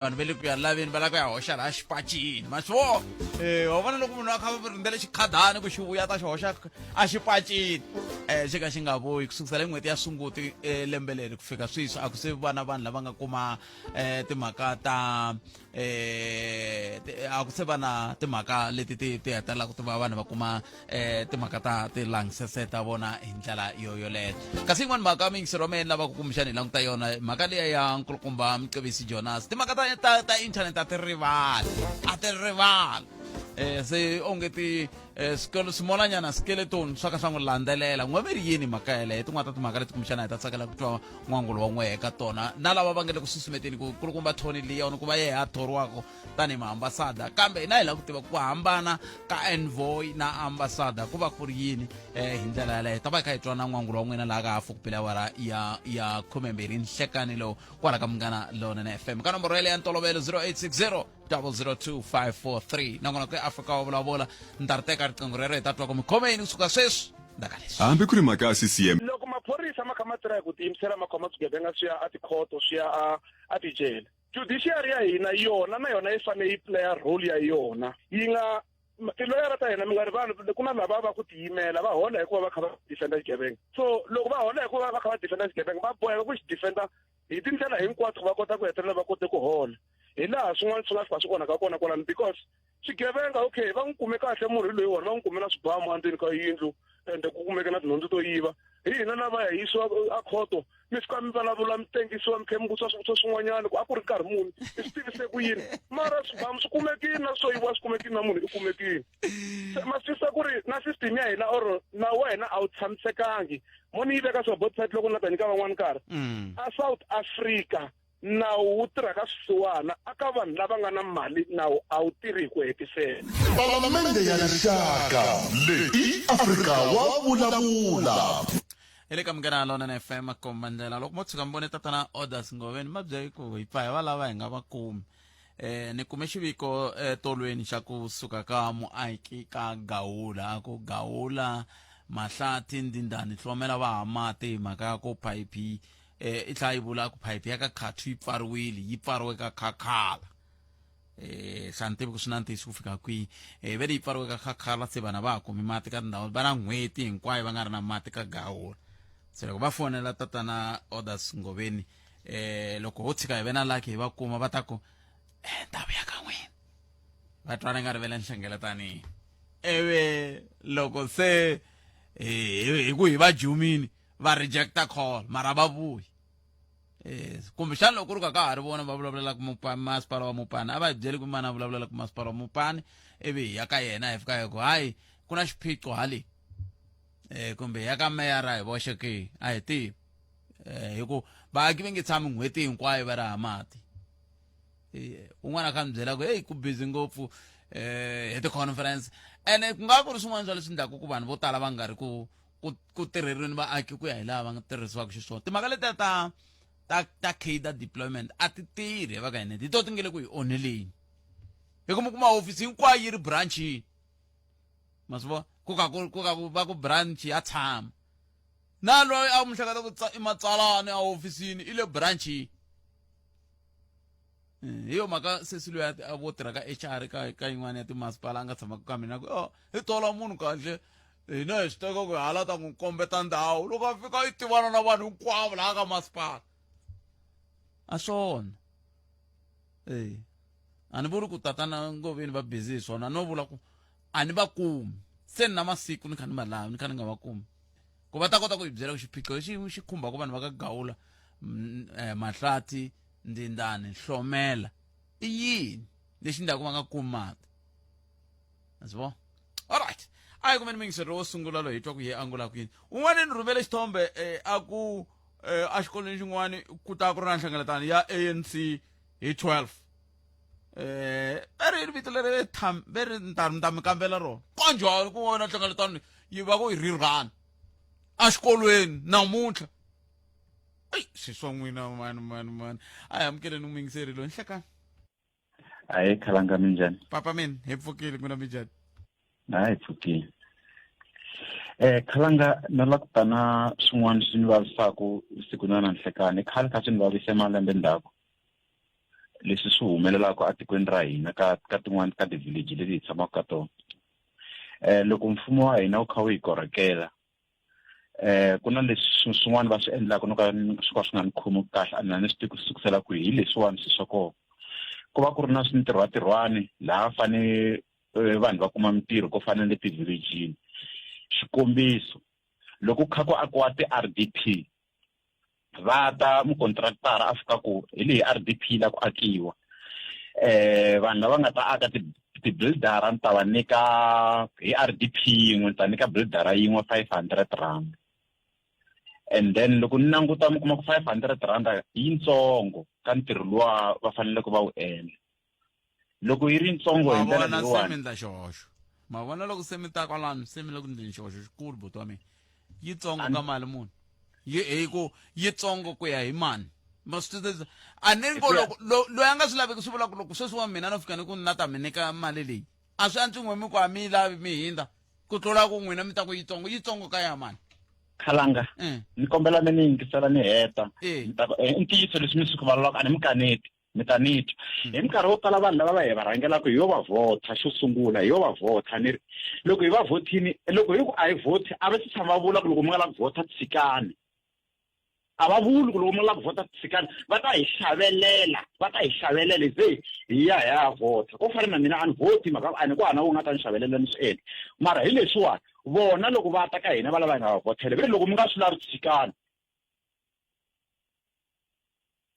Vanhu va le ku ya laveni, va lava ku ya hoxa laha xipacini, ma swi vona? Wa vona loko munhu a kha a rindzele xikhadani ku xi vuya, ta xi hoxa a xipacini, xi ka xi nga vuyi. Ku sukisela hi n'hweti ya Sunguti lembe leri ku fika sweswi, a ku se va na vanhu lava nga kuma timhaka ta a ku se va na timhaka leti ti hetelelaka ti va vanhu va kuma timhaka ta tilangsese ta vona hi ndlela yo yoleyo. Kasi yin'wana mhaka, miyingiseri wa mehe, ni lavaka kumbexana hi languta yona, mhaka liya ya nkulukumba Mcebisi Jonas. Timhaka ta internet a ti rivali, a ti rivali. Se onge ti swimolanyana, skeleton swa ka swa n'wi landzelela. N'we mi ri yini mhaka yeleyo? Tin'wana ta timhaka leti kumbexana hi ta tsakela ku twa n'wangulo wa n'we eka tona, na lava va nga le ku susumeteni ku kulukumba Tony Leon ku va yehe a thoriwaka tanihi maambasada. Kambe hina hi lava ku tiva ku hambana ka envoy na ambassador ku va ku ri yini. Hi ndlela yaleyo ta va hi kha hi twa na n'wangulo wa n'wina laha ka hafu ku pela awara ya 12 nhlekani lowu kwala ka Munghana Lonene FM, ka nomboro yaleyo ya ntolovelo, 0860 002543. Nakona ku Afrika wa vulavula, ni ta ri teka riqingho rero, hi ta twa ku mi khome yini kusuka sweswi ndaka leswi. Hambi ku ri mhaka ya CCM. Loko maphorisa ma kha ma tirha hi ku tiyimisela, ma khoma swigevenga swi ya a tikhoto, swi ya a tijele, judiciary ya hina yona na yona yi fanele yi playa role ya yona. Yi nga tiloyara ta hina, mi nga rivali ku na lava va ku tiyimela, va hola hikuva va kha va defenda xigevenga. So loko va hola hikuva va kha va defenda xigevenga, va boheka ku xi defenda hi tindlela hinkwato ku va kota ku hetelela va kote ku hola. Hi laha swin'wana swi nga fika swi onhaka kona kwalano, because swigevenga, okay, va n'wi kume kahle munhu loyiwani, va n'wi kume na swibamu endzeni ka yindlu, ende ku kumeke na tinhundzu to yiva. Hi hina lava ya yisiwa a khoto, mi fika mi vulavula, mi tengisiwa, mi tlhe mi vutisa swivutiso swin'wanyana ku a ku ri nkarhi muni, i swi tivise ku yini, mara swibamu swi kumekile, na swo yiviwa swi kumekile, na munhu i kumekile. Se ma swi twisisa ku ri na system ya hina or nawu wa hina a wu tshamisekangi. Mo ni yi veka swa both side loko ni la ta nyika van'wani nkarhi. A South Africa nawu wu tirha ka swisiwana, aka vanhu lava nga na mali nawu a wu tirhi hi ku hetiseka. Palamende ya Rixaka leyi i Afrika wa vulavula. Hi le ka Munghana Lonene FM, komba ndlela. Loko mo tshuka mi vone tatana Orders Ngoveni, ma byeli ku hi pfa hi va lava, hi nga va kumi. Ni kume xiviko tolweni xa kusuka ka muaki ka Gawula, a ku Gawula, Mahlathi, Ndindani, Hlomela va ha mati hi mhaka ya ku phayiphi i tlhela yi vula ku phayiphi ya ka Khathu yi pfariwile, yi pfariwe ka khakhala. Xa ni tivi ku swi na ntiyiso ku fika kwihi. Ve le yi pfariwe ka khakhala, se vanhu a va ha kumi mati ka tindhawu, va na n'hweti hinkwayo va nga ri na mati ka Gawula. Se loko va fonela tatana Orders Ngoveni, loko ho tshika hi ve na lucky hi va kuma, va ta ku ta vuya ka n'wina. Va twana nga ri ve le nhlengeletani, ivi loko se hi ku hi va jumini, va rejecta call, mara va vuyi. Kumbexana loko ku ri ka ka ha ri vona va vulavulelaka masipala wa Mupani, a va hi byeli ku mani a vulavulelaka masipala wa Mupani, ivi hi ya ka yena, hi fika hi ku hayi, ku na xiphiqo hale, kumbe hi ya ka meyara hi voxe ke, a hi tivi. Hi ku vaaki va nge tshami n'hweti hinkwayo va ri ha mati. Un'wana a kha mi byela ku heyi, ku busy ngopfu hi ti-conference, ene ku nga ku ri swin'wana swa leswi endlaku ku vanhu vo tala va nga ri ku tirheriweni vaaki ku ya hi laha va nga tirhisiwaka xiswona. Timhaka letiya ta cadre deployment a ti tirhi va ka hina, hi to ti nge le ku hi onheleni, hi ku mi kuma hofisi hinkwayo yi ri branchini, ma swi vona, ku ka va ku branch ya tshama na loyi a mu hleketa ku i matsalani a hofisini, i le branchini. Hi yo mhaka sesi loyi a vo tirha ka HR ka yin'wana ya timasipala a nga tshamaka ka mina ku, oh, hi tola munhu kahle, hina hi swi teka ku hala ta n'wi kombeta ndhawu, loko a fika yi tivana na vanhu hinkwavo laha ka masipala. A swona e a ni vuli ku tatana Ngoveni va busy hi swona, no vula ku a ni va kumi, se ni na masiku ni kha ni va lava, ni kha ni nga va kumi, ku va ta kota ku hi byela ku xiphiqo lexi xi khumbaka vanhu va ka Gawula, Mahlathi, Ndindani, Hlomela i yini lexi endlaku va nga kumi mati, ma swi vona? Alright, a hi kumeni muyingiseri wo sungula loyi, hi twa ku ye angula ku yini. Un'wana ni rhumele xithombe, a ku exikolweni xin'wana ku ta ku ri na nhlengeletano ya ANC hi 12. Va ri vito leri tham ve ri ni ta mi kambela rona kanjhani, ku vona nhlengeletano yi va ku yi rirhani exikolweni namuntlha. Eyi, swi swa n'wina, mani mani mani. A hi amukeleni muyingiseri loyi. Nhlekani. Hayi, khalanga, minjhani? Papa mina, hi pfukile, n'wina minjhani? Hayi, pfukile. Khalanga, na la ku ta na swin'wana swi ni vavisaku siku na na nhlekani. Khale kha swi ni vavise malembe ndzhaku. leswi swi humelelaka etikweni ra hina ka ka tin'wani ka ti-village leti hi tshamaka ka tona. Loko mfumo wa hina wu kha wu hi korhokela ku na leswi swin'wana va swi endlaka no ka swo ka swi nga ni khomi kahle, a ni swi tivi ku sukusela kwihi. Hi leswiwani swilo swa kona, ku va ku ri na swintirhwatirhwani laha fane vanhu va kuma mintirho ko fana na le ti-village-ini. Xikombiso, loko ku kha ku akiwa ti-R_D_P, va ta mukontraktara a fika ku hi leyi R_D_P yi lava ku akiwa, vanhu lava nga ta aka ti-builder-a ni ta va nyika hi R_D_P yin'we, ni ta nyika builder-a yin'we R500. And then loko ni languta mi kuma ku R500 yitsongo ka ntirho luwa va faneleke va wu endla. Loko yi ri yitsongo hi ndlela Mavona se mi leyiwani, endla xihoxo. Mavona loko se mi ta kwalano se mi le ku endleni xihoxo xikulu, buti wa mina. Yitsongo ka mali muni? Yi hi ku yitsongo ku ya hi mani? Ma swi twisisa? A ni ngo loko loyi a nga swi laveki swi vula ku loko sweswi wa mina no fika ni ku ni la ta mi nyika mali leyi, a swi antswi n'we mi ku a mi yi lavi mi hindza ku tlula ku n'wina mi ta ku yitsongo. Yitsongo ka ya mani? Khalanga, ni kombela mi ni yingisela ni heta. Ni ta ku i ntiyiso leswi mi swi vulavulaka, a ni mi kaneti, mi ta ni twa. Hi minkarhi yo tala vanhu lava va hi va rhangelaka hi yo va vhotha. Xo sungula hi yo va vhotha, ni ri loko hi va vhothini, loko hi ku a hi vhothi, a va se tshama va vula ku loko mi nga lavi ku vhotha tshikani. A va vuli ku loko mi nga lavi ku vhotha tshikani, va ta hi xavelela, va ta hi xavelela hi ze hi ya hi ya vhotha. Ko fana na mina a ni vhoti mhaka a ni ku hana wu nga ta ni xavelela ni swi endla, mara hi leswiwani vona loko va ta ka hina va lava hi nga va vhothela, va ri loko mi nga swi lavi tshikani.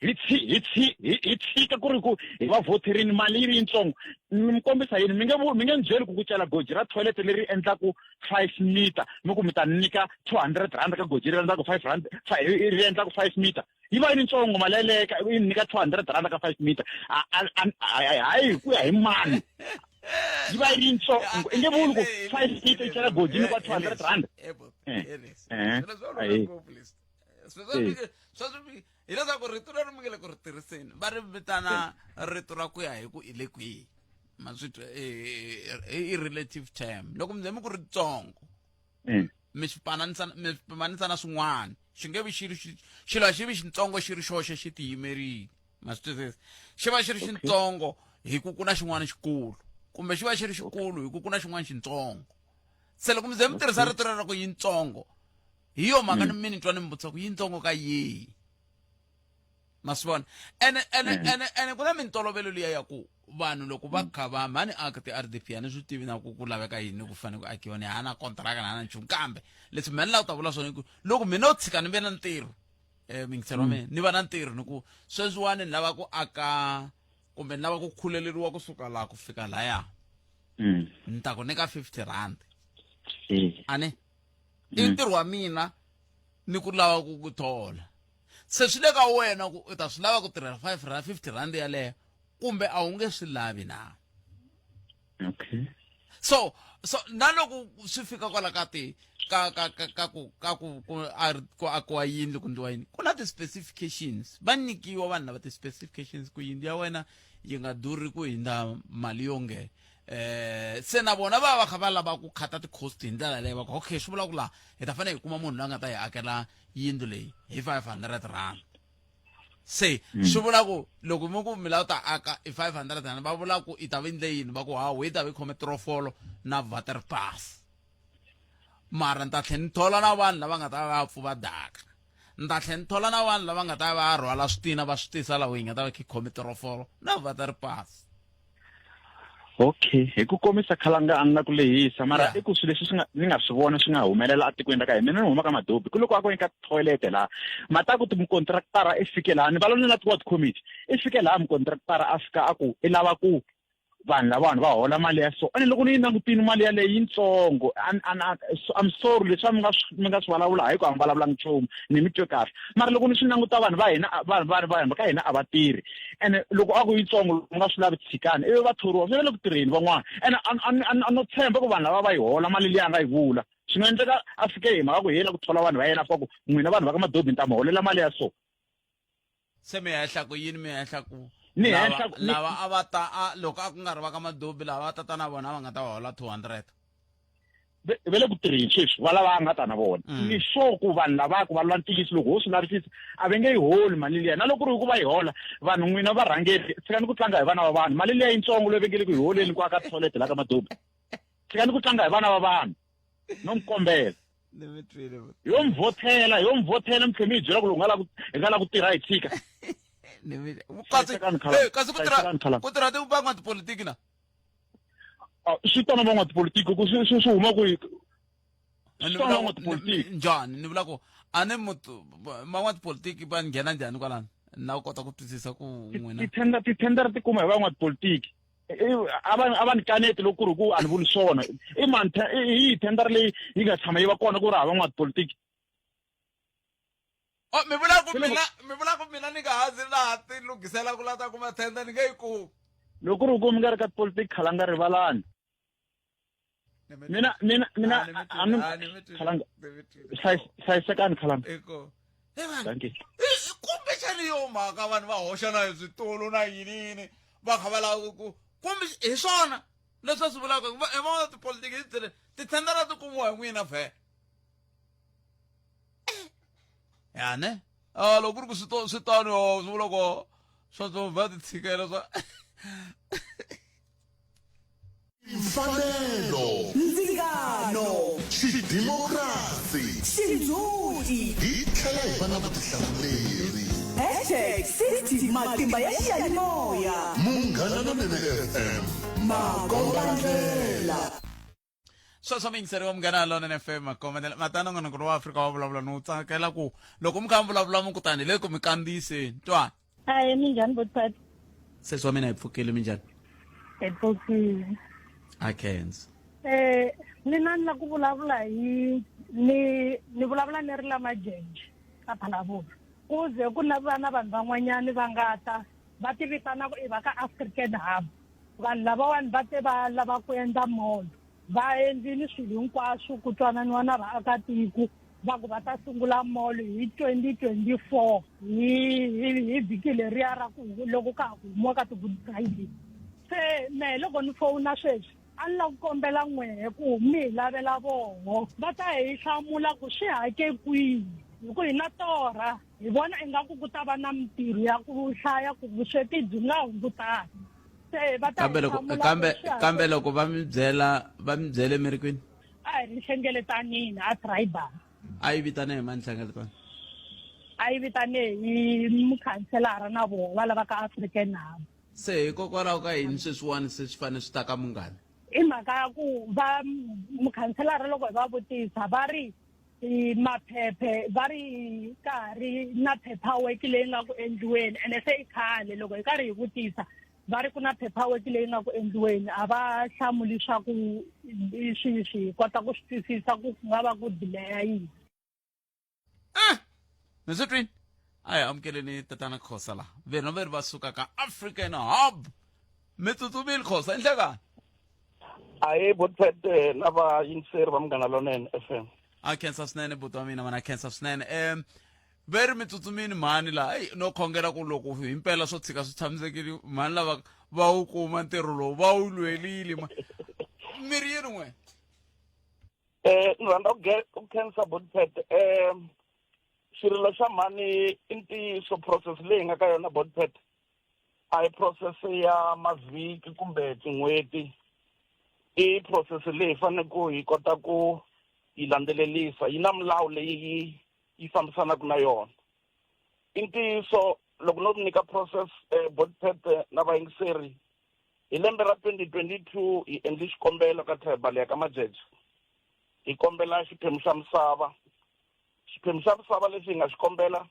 Hi tshi hi tshi hi hi tshika ku ri ku hi va vhotherini mali yi ri yitsongo. Ni mi kombisa yini? Mi nge mi nge ni byeli ku ku cela goji ra toilet leri endlaku 5 meter, mi ku mi ta nyika R200 ka goji leri endlaku 5 rand, ri endlaku 5 meter. Yi va yi ri ntsongo mali yeleyo ka yi nyika R200 ka 5 meter? Hayi, hi ku ya hi mani yi va yi ri yitsongo? I nge vuli ku 5 meter yi cela goji ni ka R200. Ahi. Hileswaku rito leri mi nge le ku ri tirhiseni va ri vitana rito ra ku ya hi ku i le kwihi. Ma swi twa? I relative term. Loko mi ze mi ku ritsongo, mi swi pananisa, mi swi pimanisa na swin'wana, xi nge vi xi ri xilo a xi vi xitsongo xi ri xoxe xi tiyimerile. Ma swi twisisa? Xi va xi ri xitsongo hi ku ku na xin'wana xikulu, kumbe xi va xi ri xikulu hi ku ku na xin'wana xitsongo. Se loko mi ze mi tirhisa rito rero ku yitsongo, hi yo mhaka ni mi ni twa ni mi vutisa ku yitsongo ka yihi. Ma swi vona? Ene ene ene ene ku na mintolovelo liya ya ku vanhu loko va kha va mhani aka ti-R_D_P, a ni swi tivi na ku ku laveka yini, ku fanele ku akiwa, ni hana kontraka na hana nchumu, kambe leswi mina ni lava ku ta vula swona i ku loko mina no tshika ni ve na ntirho, mingiselo wa mina ni va na ntirho, ni ku sweswiwani ni lava ku aka kumbe ni lava ku khuleleriwa kusuka laha ku fika laya, ni ta ku nyika R50. A ni i ntirho wa mina ni ku lava ku ku thola, se swi le ka wena ku u ta swi lava ku tirhela 5 rand, R50 yaleyo, kumbe a wu nge swi lavi na. So na loko swi fika kwala ka ti ka ka ka ka ku ka ku ku a ku akiwa yindlu, ku ndliwa yini, ku na ti-specifications va nyikiwa vanhu lava ti-specifications ku yindlu ya wena yi nga durhi ku hindza mali yo nge se na vona va va kha va lava ku khata ti-cost hi ndlela leyo, va ku okay, swi vula ku laha hi ta fanele hi kuma munhu loyi a nga ta hi akela yindlu leyi hi R500. Se swi vula ku loko mi ku mi lava ta aka i R500, va vula ku i ta va endle yini? Va ku hawu, hi ta va i khome trofolo na waterpas, mara ni ta tlhela ni thola na vanhu lava nga ta va pfuva daka, ni ta tlhela ni thola na vanhu lava nga ta va rhwala switina va swi tisa laha hi nga ta va kha khome trofolo na waterpas. Okay, hi ku komisa, Khalanga, a ni na ku lehisa, mara i ku swilo leswi swi nga ni nga swi vona swi nga humelela etikweni ra ka hina, mina ni huma ka Madobi, ku loko a ku ka toilet laha mata ku mukontraktara i fike laha, ni vulavula na ti-ward committee, i fike laha mukontraktara a fika a ku i lava ku vanhu lavawani va hola mali ya so. Ene loko ni yi langutini mali yaleyo yitsongo. I'm sorry, leswi a mi nga mi nga swi vulavula, hayi ku a mi vulavulanga nchumu, ni mi twe kahle, mara loko ni swi languta vanhu va hina, vanhu ka hina a va tirhi. Ene loko a ku yitsongo, loko mi nga swi lavi tshikani, ivi va thoriwa swi va le ku tirheni van'wana. Ene a no tshemba ku vanhu lava va yi hola mali liya a nga yi vula. Swi nga endleka a fike hi mhaka ku hi yena ku thola vanhu va yena, a fika ku n'wina vanhu va ka Madobi ni ta mi holela mali ya so. Se mi hehla ku yini? Mi hehla ku Ni hehla lava a va ta a loko a ku nga ri va ka Madobi, lava va tata na vona va nga ta va hola 200? Va le ku tirheni sweswi va lava a nga ta na vona. Ni sure ku vanhu lavaya ku vulavula ntiyiso loko ho swi lavisisa a va nge yi holi mali liya na loko ku ri ku va yi hola vanhu n'wina varhangeri tshikani ku tlanga hi vana va vanhu mali liya yitsongo leyi va nge le ku yi holeni ku aka toilet la ka Madobi tshikani ku tlanga hi vana va vanhu no mi kombela yo mi vhothela yo mi vhothela mi tlhe mi hi byela ku loko nga hi nga lava ku tirha hi tshika kasi kasi ku tirha ku tirha ti van'watipolitiki na ah, swi tona van'watipolitiki ku swi swi huma ku swi tona van'watipolitiki njhani ni vula ku a ni mutu van'watipolitiki va nghena njhani kwalano na ku kota ku twisisa ku n'wina tithendara tithendara ti kuma hi van'watipolitiki a va a va ni kaneti loko ku ri ku a ni vuli swona i mani hi yihi thendara leyi yi nga tshama yi va kona ku ri hava n'watipolitiki Oh, mi vula ku mina mi vula ku mina ni nga ha zi laha ti lunghisela ku la ta kuma tender ni nge yi kumi loko ku ri ku mi nga ri ka tipolitiki khalanga rivalani mina mina mina a ni khalanga hlayisekani khalanga thank you kumbexani yo mhaka vanhu va hoxa na hi switulu na yiniyini va kha va lava ku kumbe hi swona leswi va swi vulaka hi vona tipolitiki hi byele tithendara ti kumiwa hi n'wina vhele ya ne a loko ku ri ku swi swi tano swi vula ku swa swo va ti tshikela swa Mfanelo ndzingano xidimokrasi xindzhuti hi tlhela hi va na vutihlamuleri hashtag 60 matimba ya xiyanimoya Munghana Lonene FM makombandlela Sweswo muyingiseri wa Munghana Lonene FM makombandlela matana nongonoko wa Afrika wa vulavula ni wu tsakela ku loko mi kha mi vulavula mi ku tani le ku mi kandziyiseni twa Ahe minjhani botphat sesi wa mina hi pfukile minjhani hi pfukile a khensa eh mina ni la ku vulavula hi ni ni vulavula ni ri la Majenje ka Phalaborwa ku ze ku na va na vanhu van'wanyani va nga ta va ti vitana ku i va ka African Hub Vanhu lavawani va te va lava ku endla mall, va endlile swilo hinkwaswo ku twananiwa na vaakatiko va ku va ta sungula mall hi 2024 hi hi hi vhiki leriya ra ku loko ka ha ku humiwa ka ti-Good Friday. Se mehe loko ni fowuna sweswi a ni lava ku kombela n'wehe ku mi hi lavela voho va ta hi hlamula ku swi hake kwihi hi ku hi na torha. Hi vona ingaku ku ta va na mintirho ya ku hlaya ku vusweti byi nga hungutana. Se va ta kambe loko kambe kambe loko va mi byela va mi byele mi ri kwini? A hi ri nhlengeletanini a tribal. A yi vitane hi mani nhlengeletano? A yi vitane hi mukhanselara na vona va lava ka African Hub. Se hikokwalaho ka yini sweswiwani se swi fanele swi ta ka munghana? I mhaka ya ku va mukhanselara loko hi va vutisa va ri maphephe va ri ka ha ri na paperwork leyi nga ku endliweni ene se i khale loko hi karhi hi vutisa va ri ku na paperwork leyi nga ku endliweni a va hlamuli swa ku swi swi kota ku swi twisisa ku ku nga va ku delaya yini eh mi swi twini a hi amukeleni tatana Khosa la veno veri va suka ka African Hub mi tsutsumile Khosa i nhlekani Ahee Botpet eh, na vayingiseri va Munghana Lonene FM. A khensa swinene buti wa mina mana khensa swinene um ve ri mi tsutsumini mhani laha eyi no khongela ku loko himpela swo tshika swi tshamisekile mhani lava va wu kuma ntirho lowu va wu lwelile ma mi ri yini n'we Eh ni rhandza ku khensa Botpet eh xirilo xa mhani i ntiyiso process leyi hi nga ka yona Botpet a hi process ya mavhiki kumbe tin'hweti i process leyi hi fanele ku hi kota ku yi landzelelisa yi na milawu leyi yi yi fambisanaka na yona i ntiyiso loko no nyika process eh, Botpet na vayingiseri hi lembe ra 2022 hi endle xikombelo ka tribal ya ka Majeje hi kombela xiphemu xa misava xiphemu xa misava lexi hi nga xi kombela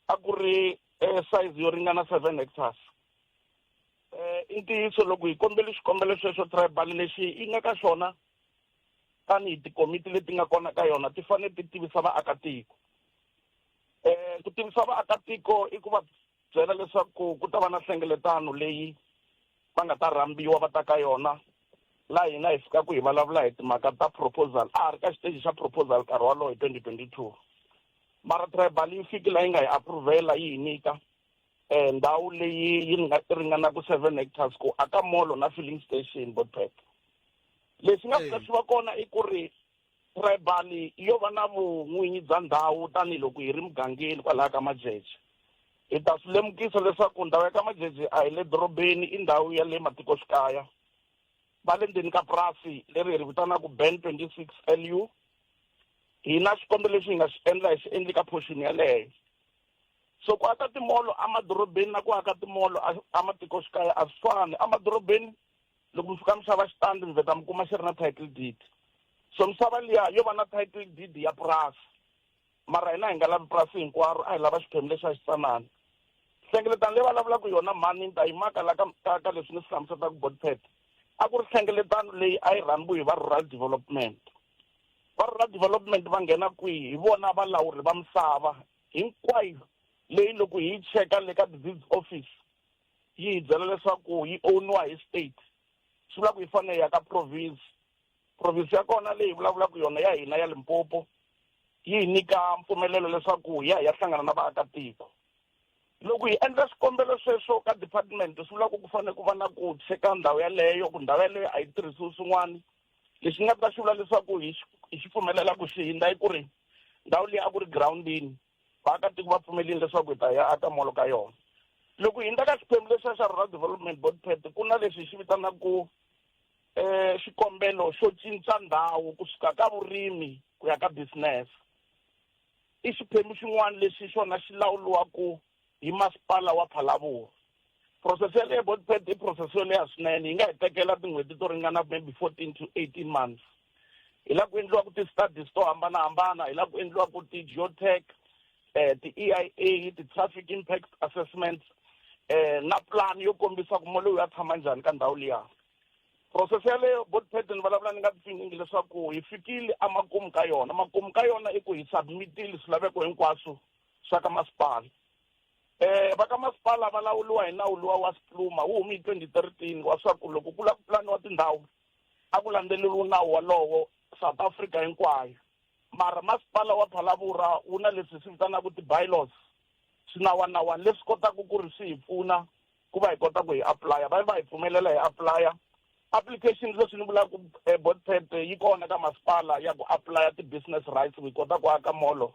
a ku ri eh, size yo ringana 7 hectares eh i ntiyiso loko hi kombele xikombelo xexo tribal lexi yi nga ka xona tanihi tikomiti leti nga kona ka yona ti fanele ti tivisa vaakatiko eh ku tivisa vaakatiko i ku va byela leswaku ku ta va na nhlengeletano leyi va nga ta rhambiwa va ta ka yona laha hina hi fikaka hi vulavula hi timhaka ta proposal a ha ri ka xiteji xa proposal nkarhi wolowo hi 2022 mara tribal yi fiki laha yi nga hi approve-la yi hi nyika um ndhawu leyi yi ringanaka 7 hectares ku aka molo na filling station botpet Lexi nga fika xi va kona i ku ri tribal yo va na vun'winyi bya ndhawu tanihiloko hi ri mugangeni kwalaya ka Majeje. Hi ta swi lemukisa leswaku ndhawu ya ka Majeje a hi le dorobeni i ndhawu ya le matikoxikaya. Va le ndzeni ka purasi leri hi ri vitanaka Ben 26 LU. Hina xikombelo lexi hi nga xi endla hi xi endli ka portion yaleyo. So ku aka timolo emadorobeni na ku aka timolo ematikoxikaya a swi fani. Emadorobeni loko mi fika mi xava xitandi mi vheta mi kuma xi ri na title deed. So misava liya yo va na title deed ya purasi. Mara hina hi nga lavi purasi hinkwaro a hi lava xiphemu lexiya xitsanana. Nhlengeletano leyi va vulavulaka yona mhani ni ta yi maka la ka ka ka leswi ni swi hlamuselaka Botpet. A ku ri nhlengeletano leyi a yi rhambiwe hi va Rural Development. Va Rural Development va nghena kwihi? Hi vona valawuri va misava hinkwayo leyi loko hi yi cheka le ka ti-deeds office yi hi byela leswaku yi owniwa hi state swi vula ku yi fanele ya ka province province ya kona leyi vulavulaka yona ya hina ya Limpopo yi hi nyika mpfumelelo leswaku hi ya hi ya hlangana na vaakatiko loko hi endla xikombelo sweswo ka department swi vula ku ku fanele ku va na ku cheka ndhawu yaleyo ku ndhawu yaleyo a yi tirhisiwi swin'wana lexi nga ta xi vula leswaku hi hi xi pfumelela ku xi hindza i ku ri ndhawu leyi a ku ri groundini vaakatiko va pfumelini leswaku hi ta ya aka molo ka yona loko hi hindza ka xiphemu lexiya xa rural development board pet ku na leswi hi xi vitanaka ku um xikombelo xo cinca ndhawu kusuka ka vurimi ku ya ka business i xiphemu xin'wana lexi xona xi lawuriwaka hi masipala wa Phalaborwa. Process yaleyo Botpet i process yo leha swinene yi nga hi tekela tin'hweti to ringana maybe 14 to 18 months. Hi la ku endliwaka ti-studies to hambanahambana, hi la ku endliwaka ti-geotech, eh, ti-EIA, ti-traffic impact assessments eh, na plan yo kombisa ku molo ya tshama njhani ka ndhawu liya. Process yaleyo Botpet ni vulavula ni nga tipfinyingi leswaku hi fikile emakumu ka yona. Makumu ka yona i ku hi submitile swilaveko hinkwaswo swa ka masipala eh va ka masipala va lawuriwa hi nawu luwa wa Spluma wu humi hi 2013 wa swa ku loko ku lava ku pulaniwa tindhawu a ku landzeleriwi nawu walowo South Africa hinkwayo mara masipala wa Phalaborwa wu na leswi swi vitanaka ti-bylaws swinawanawana leswi kotaka ku ri swi hi pfuna ku va hi kota ku hi apply va va hi pfumelela hi apply application leswi ni vulaka eh, botpet yi kona ka masipala ya ku apply ti-business rights ku hi kota ku aka molo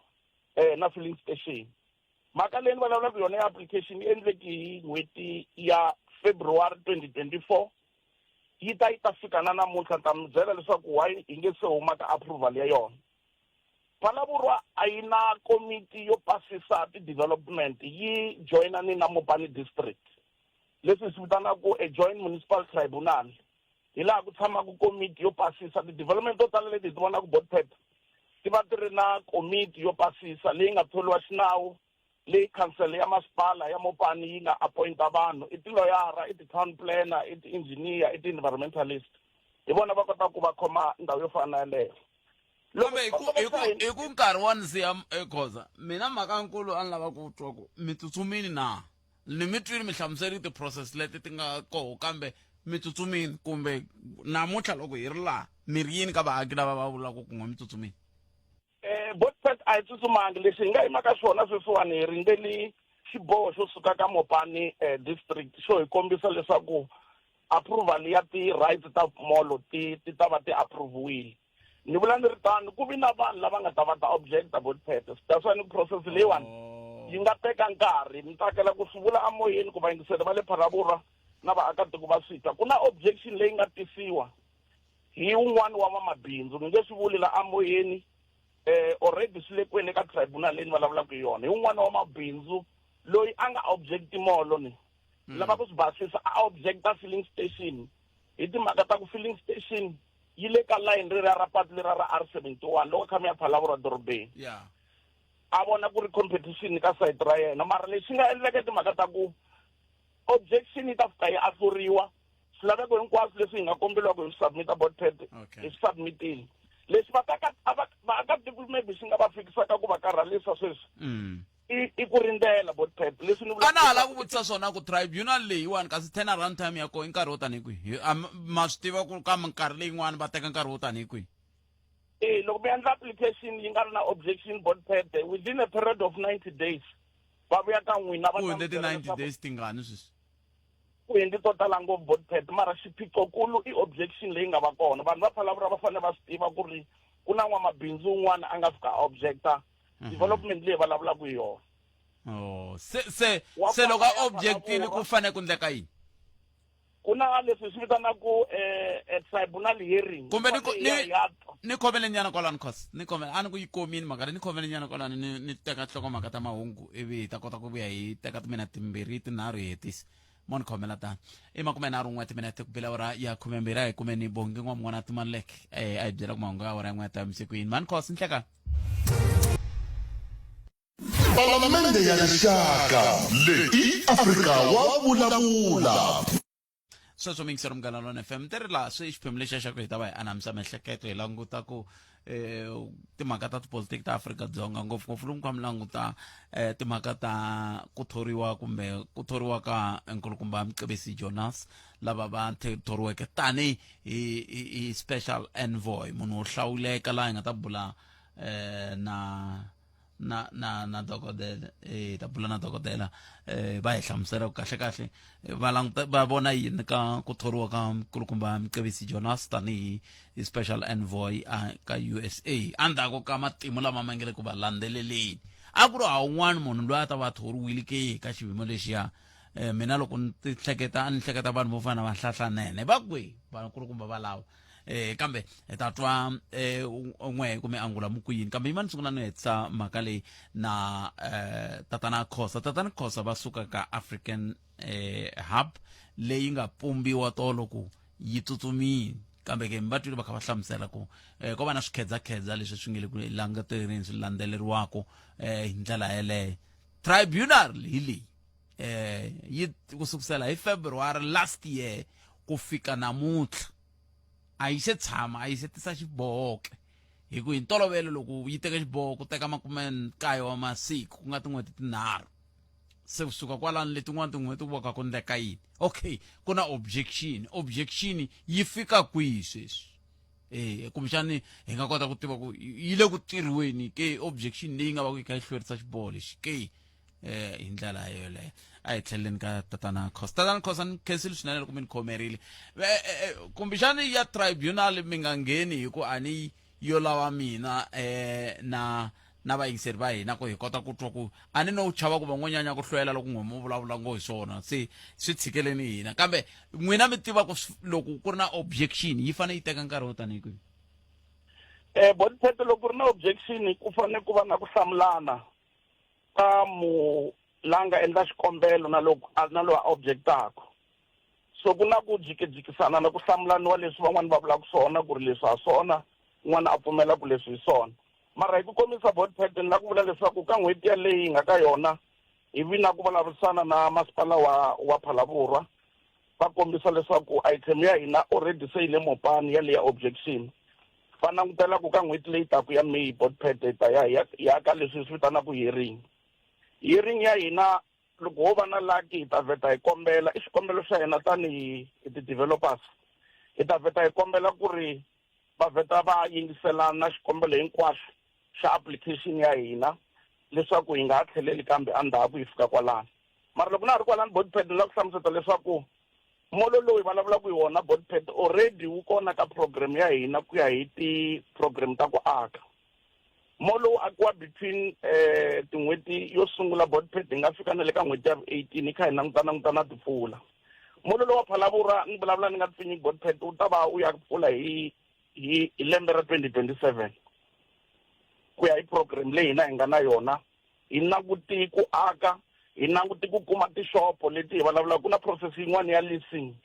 eh na filling station mhaka leyi ni vulavulaka yona ya application yi endleke hi n'hweti ya February 2024 yi ta yi ta fika na namuntlha ni ta mi byela leswaku why hi nge se huma ka approval ya yona Phalaborwa a yi na komiti yo pasisa ti-development yi joyinani na Mopani district leswi hi swi vitanaka a joint municipal tribunal hi laha ku tshamaka komiti yo pasisa ti-development to tala leti hi ti vonaka botpet ti va ti ri na komiti yo pasisa leyi nga tholiwa xinawu leyi khansele ya masipala ya Mopani yi nga appointa vanhu i tiloyara i ti-town planner i ti-engineer i ti-environmentalist hi vona va kotaka ku va khoma ndhawu yo fana na yaleyo kambe hi ku nkarhi wa ni siya ekhoza mina mhaka nkulu a ni lava ku twa ku mi tsutsumini na ni mi twile mi hlamuseri ti-process leti ti nga koho kambe mi tsutsumini kumbe namuntlha loko hi ri laha mi ri yini ka vaaki lava va vulaka ku n'we mi tsutsumini eh botpet a hi tsutsumangi lexi hi nga yima ka xona sweswiwani hi rindzeli xiboho xo suka ka mopani eh, district xo hi kombisa leswaku approval ya ti-rights ta molo ti ti ta va ti approviwile ni vula ni ri tano ku vi na vanhu lava nga ta va ta objecta botpet that's why ni process leyiwani oh. yi nga teka nkarhi ni tsakela ku swi vula amoyeni ku vayingiseri va le phalaborwa na vaakatiko va swi twa ku na objection leyi nga tisiwa hi wun'wani wa vamabindzu ni nge swi vuli la amoyeni eh already swi le kwele ka tribunal leyi ni vulavulaka hi yona hi wun'wana wa mabindzu loyi a nga object molo ni mm. lava ku swi basisa a objecta filling station hi timhaka ta ku filling station yi le ka line reriya ra patu leriya ra R 71 loko kha mi ya Phalaborwa dorobeni yeah. a vona ku ri competition ka site ra yena mara lexi nga endleka timhaka ta ku objection yi ta fika yi ahluriwa swilaveko hinkwaswo leswi hi nga kombeliwaka hi swi submita botpad okay. hi swi submitile leswi vaakatiko maybe swi nga va fikisaka ku va karhalisa sweswi mm. i i ku rindzela botpad leswi ni a na ha lava ku vutisa swona ku tribunal leyiwani kasi turn around time ya kona i nkarhi wo tanihi kwihi ma swi tiva ku ka minkarhi leyin'wani va teka nkarhi wo tanihi kwihi e loko mi endla application yi nga ri na objection botpad within a period of 90 days va vuya ka n'wina va ku hundze ti-90 days tingani sweswi Ku hindzi to tala ngopfu botpet mara xiphiqokulu i objection leyi nga va kona. Vanhu va Phalaborwa va fanele va swi tiva ku ri ku na n'wamabindzu un'wana a nga fika a objecta development leyi vulavulaka hi yona. Oh, se se Wa se loko a kwala ya objectini Phalaborwa. ku fanele ku ndleka yini? Ku na leswi swi vitanaku tribunal hearing. Kumbe ni Yi fanele ya twa. Ni khomele nyana kwalano cause ni khomele a ni ku yi komini mhaka leyi, ni khomele nyana kwalano ni teka nhlokomhaka ta mahungu ivi hi ta kota ku vuya hi teka timinete timbirhi tinharhu hi hetisa. Mo ni khomela tano. I 31 timinete ku bela awara ya 12 a hi kumeni Bongi N'wamun'wana Timanlek a hi byela ku mahungu ya awara ya n'we ta misiku yini. Mhani Khosi nhlekani. Palamende ya Rixaka leyi i Afrika wa vulavula. Sweswo miyingiseri Munghana Lona FM ti ri laha swi xiphemu lexiya xa ku hi ta va hi anamisa miehleketo hi languta ku timhaka ta tipolitiki ta Afrika-Dzonga ngopfungopfu lomu kha mi languta timhaka ta ku thoriwa kumbe ku thoriwa ka nkulukumba Mcebisi Jonas lava va thoriweke tani hi special envoy munhu wo hlawuleka laha hi nga ta bula na na na na dokodela ta bula na dokodela va hi hlamusela ku kahle kahle va languta va vona yini ka ku thoriwa ka nkulukumba Mcebisi Jonas tanihi hi special envoy a ka USA endzhaku ka matimu lama ma nge le ku va landzeleleni a ku ri ha un'wana munhu loyi a ta va thoriwile ke ka xiyimo lexiya mina loko ni ti hleketa a ni hleketa vanhu vo fana na vahlahlanene va kwihi vakulukumba valava kambe hi ta twa n'we kumbe angula mu ku yini kambe yimani sungula ni hetisa mhaka leyi na tatana Khosa. Tatana Khosa va suka ka African Hub leyi nga pumbiwa tolo ku yi tsutsumile kambe ke mi va twile va kha va hlamusela ku ko va na swikhedzakhedza leswi swi nge le ku languteleni swi landzeleriwaka hi ndlela yeleyo. Tribunal hi leyi yi ku sukusela hi February last year ku fika namuntlha a yi se tshama a yi se tisa xiboho ke hi ku hi ntolovelo loko yi teka xiboho ku teka 19 wa masiku ku nga tin'hweti tinharhu se kusuka kwalano letin'wana tin'hweti ku va ka ku ndleka yini. Okay, ku na objection, objection yi fika kwihi sweswi kumbexani hi nga kota ku tiva ku yi le ku tirhiweni ke objection leyi nga va ku yi kha yi hlwerisa xiboho lexi ke hi ndlela yoleyo. A hi tlheleleni ka tatana Khosa. Tatana Khosa, ni khensile swinene loko mi ni khomerile. Kumbexani ya tribunal mi nga ngheni hi ku a ni yo lava mina na vayingiseri va hina ku hi kota ku twa ku a ni no chava ku van'wanyana ku hlwela loko n'we mo vulavula ngo hi swona se swi tshikeleni hina kambe n'wina mi tiva ku loko ku ri na objection yi fanele yi teka nkarhi wo tanihi kwihi? Botipheto, loko ku ri na objection ku fanele ku va na ku hlamulana ka mu la nga endla xikombelo na loko a na loyi a objectaka. So ku na ku jikijikisana na ku hlamulaniwa leswi van'wani va vulaka swona ku ri leswi ha swona, un'wana a pfumela ku leswi hi swona. Mara hi ku komisa Botipheto ni lava ku vula leswaku ka n'hweti yaleyi hi nga ka yona hi vi na ku vulavurisana na masipala wa Phalaborwa va kombisa leswaku item ya hina already se yi le mopani yaleyi ya objection. Va langutela ku ka n'hweti leyi taka ya May Botipheto hi ta ya hi ya ya ka leswi hi swi vitanaka hearing. Hearing ya hina loko ho va na lucky hi ta vheta hi kombela i xikombelo xa hina tanihi hi ti-developers hi ta vheta hi kombela ku ri va vheta va yingiselana xikombelo hinkwaxo xa application ya hina leswaku hi nga ha tlheleli kambe endzhaku hi fika kwalano. Mara loko na ha ri kwalano Botipheto ni lava ku hlamusela leswaku molo lowu hi vulavulaka hi wona Botipheto already wu kona ka program ya hina ku ya hi ti-program ta ku aka. Molo wu akiwa between tin'hweti yo sungula Botipheto hi nga fika na le ka n'hweti ya vu 18 hi kha hi languta languta na timpfula. Molo lowu wa Phalaborwa ni vulavula ni nga pfinyi Botipheto wu ta va wu ya pfula hi lembe ra 2027 ku ya hi program leyi hina hi nga na yona. Hi languti ku aka, hi languti ku kuma tixopo leti hi vulavulaka ku na process yin'wana ya leasing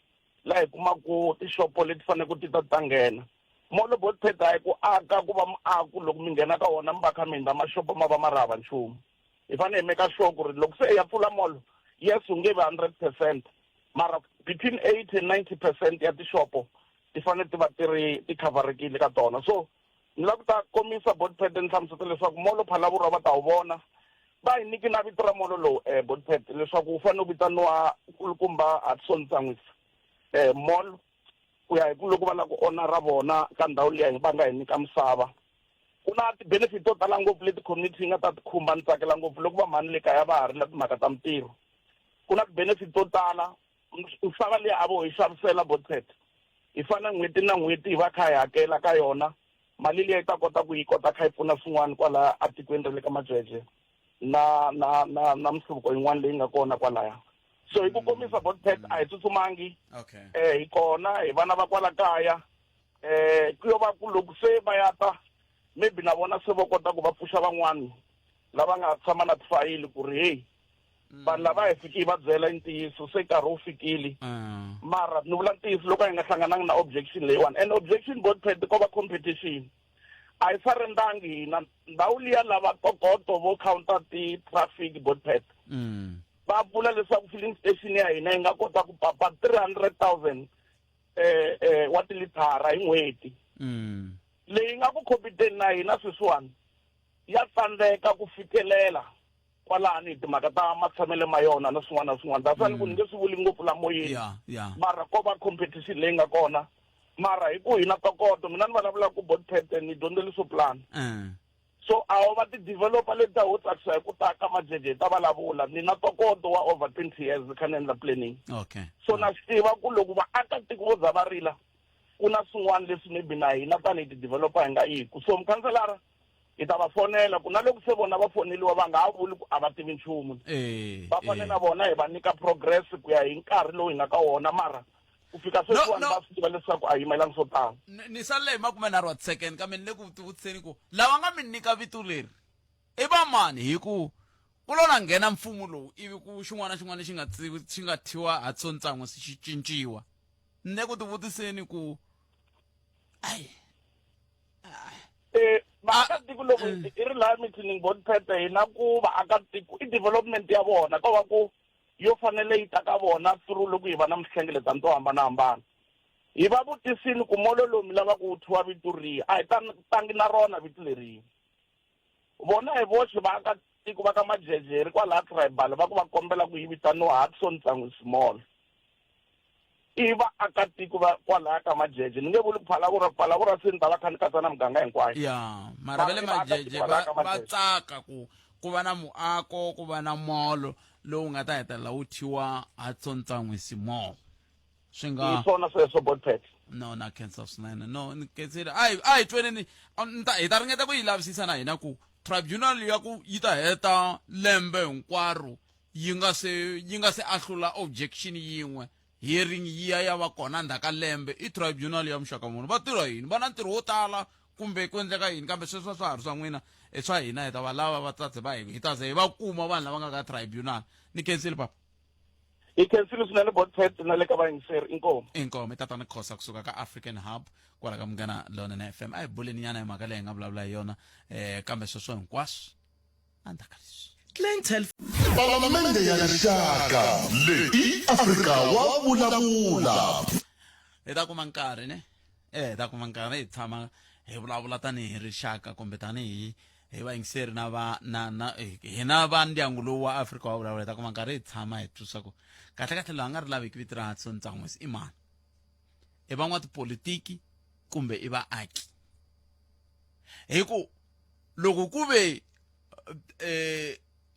laha hi kumaka tixopo leti faneleke ti ta ta nghena. Molo Botipheto a hi ku aka ku va muako loko mi nghena ka wona mi va kha mi hundza maxopo ma va ma ri hava nchumu. Hi fanele hi make sure ku ri loko se hi ya pfula mall, yes wu nge vi 100% mara between 80 and 90% ya tixopo ti fanele ti va ti ri ti coverekile ka tona. So ni lava ku ta komisa Botipheto ni hlamusela leswaku molo Phalaborwa va ta wu vona. Va hi nyiki na vito ra molo lowu Botipheto leswaku wu fanele wu vitaniwa Nkulukumba Hudson Tsanwisi mall ku ya hi ku loko va lava ku honora vona ka ndhawu liya va nga hi nyika misava. Ku na ti-benefit to tala ngopfu leti community yi nga ta ti khumba. Ni tsakela ngopfu loko va mhani le kaya va ha ri na timhaka ta mintirho. Ku na ti-benefit to tala. Misava leyi a vo hi xavisela Botpet hi fana n'hweti na n'hweti hi va kha hi hakela ka yona mali liya yi ta kota ku yi kota kha yi pfuna swin'wana kwala atikweni ra le ka Majeje na na na na mihluvuko yin'wana leyi nga kona kwalaya. So hi ku komisa Botpet a hi tsutsumangi. Okay. Hi kona hi vana va kwala kaya. Ku yo va ku loko se va ya ta maybe na vona se vo kota ku va pfuxa van'wani lava nga tshama na tifayili ku ri hey, vanhu lava hi fiki hi va byela ntiyiso se nkarhi wu fikile. Mara ni vula ntiyiso, loko a hi nga hlangananga na objection leyiwani, and objection Botpet ko va competition, a hi sarendangi hina. Ndhawu liya lava tokoto vo counter ti-traffic Botpet va vula leswaku filling station ya hina yi nga kota ku papa 300,000 wa tilithara hi n'hweti. Leyi nga ku competeni na hina sweswiwani ya tsandzeka ku fikelela kwalani hi timhaka ta matshamelo ma yona na swin'wana na swin'wana. That's why ni ku ni nge swi vuli ngopfu la moyeni. Mara ko va competition leyi nga kona, mara hi ku hina tokoto, mina ni vulavula ku Botpet ni dyondzele swo plan. So a va ti-developer leti ta ho tsakisa hi ku ta ka Majeje hi ta vulavula. Ni na ntokoto wa over 20 years kha ni endla planning. So na swi tiva ku loko vaakatiko vo za va rila, ku na swin'wana leswi maybe na hina tanihi ti-developer hi nga yiku. So mukhanselara hi ta va fonela ku na loko se vona va foneliwa va nga ha vuli ku a va tivi nchumu. Va fanele na vona hi va nyika progress ku ya hi nkarhi lowu hi nga ka wona, mara ku fika sweswiwani va swi tiva leswaku a yimelangi swo tala. Ni salele hi 30 wa ti-second, kambe ni le ku tivutiseni ku lava nga mi nyika vito leri i va mani, hi ku ku lo na nghena mfumo lowu ivi ku xin'wana na xin'wana lexi nga xi nga thyiwa Hudson Ntsan'wisi xi cinciwa. Ni le ku tivutiseni ku ai. Vaakatiko loko i ri laha meeting Botpet hina ku vaakatiko i development ya vona ko va ku yo fanele yi ta ka vona through loko hi va na mihlengeletano to hambanahambana. Hi va vutisini ku molo lowu mi lava ku wu thyiwa vito rihi, a hi tangi na rona vito lerihi. Vona hi voxe vaakatiko va ka Majeje hi ri kwalaha tribal va ku va kombela ku yi vitaniwa Hudson Ntsan'wisi Mall. I vaakatiko va kwalaya ka Majeje, ni nge vuli ku Phalaborwa, Phalaborwa se ni ta va kha ni katsa na muganga hinkwayo. Ya, mara va le Majeje va tsaka ku ku va na muako, ku va na mall lowu nga ta hetelela wu thyiwa Hudson Ntsan'wisi Mall. Swi nga hi swona sweswo Botpet. No, na khensa swinene. No, ni khensile. A hi tweneni, hi ta ringeta ku yi lavisisa na hina ku tribunal ya ku yi ta heta lembe hinkwaro yi nga se yi nga se ahlula objection yin'we, hearing yi ya ya va kona ndzhaku ka lembe, i tribunal ya muxaka muni, va tirha yini, va na ntirho wo tala kumbe ku endleka yini? Kambe sweswo swa ha ri swa n'wina, i swa hina, hi ta va lava va ta ze va hi ta ze hi va kuma vanhu lava nga ka tribunal. Ni khensile, papa. Hi khensile swinene Botpet na le ka vayingiseri. Inkomu. Inkomu. I tatana Khosa kusuka ka African Hub kwala ka Munghana Lonene FM. A hi buleni nyana hi mhaka leyi hi nga vulavula hi yona, kambe sweswo hinkwaswo endzhaku ka leswi. Clientele. Palamende ya Rixaka leyi i Afrika wa vulavula. Hi ta kuma nkarhi ne? Hi ta kuma nkarhi hi tshama hi vulavula tanihi rixaka kumbe tanihi hi vayingiseri na va na na hina va ndyangu lowu wa Afrika wa vulavula. Hi ta kuma nkarhi hi tshama hi twisisa ku kahle kahle loyi a nga ri laveki vito ra Hudson Ntsan'wisi i mani, i van'watipolitiki kumbe i vaaki? Hi ku loko ku ve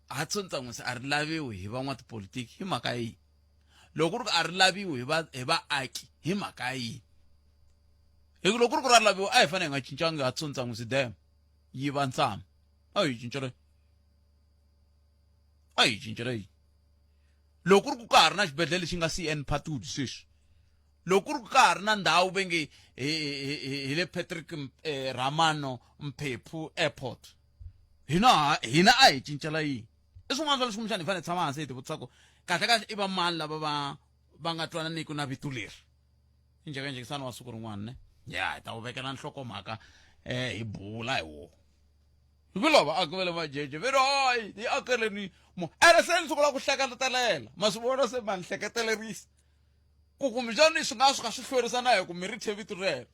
Hudson Ntsan'wisi a ri laviwi hi van'watipolitiki hi mhaka yini? Loko ku ri ku a ri laviwi hi va hi vaaki hi mhaka yini? Hi ku loko ku ri ku ra laviwa, a hi fanele hi nga cincangi Hudson Ntsan'wisi dam yi va ntsama. A hi cincela, a hi cincela yini? Loko ku ri ku ka ha ri na xibedhlele lexi nga CN Phatudi sweswi, loko ku ri ku ka ha ri na ndhawu ve nge hi le Patrick Ramano Mphephu Airport, hina hina a hi cincela yini? I swin'wana swa leswi kumbexana hi fanele hi tshama hansi hi tivutisa ku kahle kahle i va mani lava va va nga twananiki na vito leri. I njhekanjhekisano wa siku rin'wana ne ya hi ta wu vekela nhlokomhaka, hi bula hi wona. Hi ku lava aki va le Majeje ve ri hayi hi akeleni mo ene se ni sungula ku hleketelela, ma swi vona se ma ni hleketelerisa ku kumbexani swi nga suka swi hlwerisa na hi ku mi ri thye vito rero.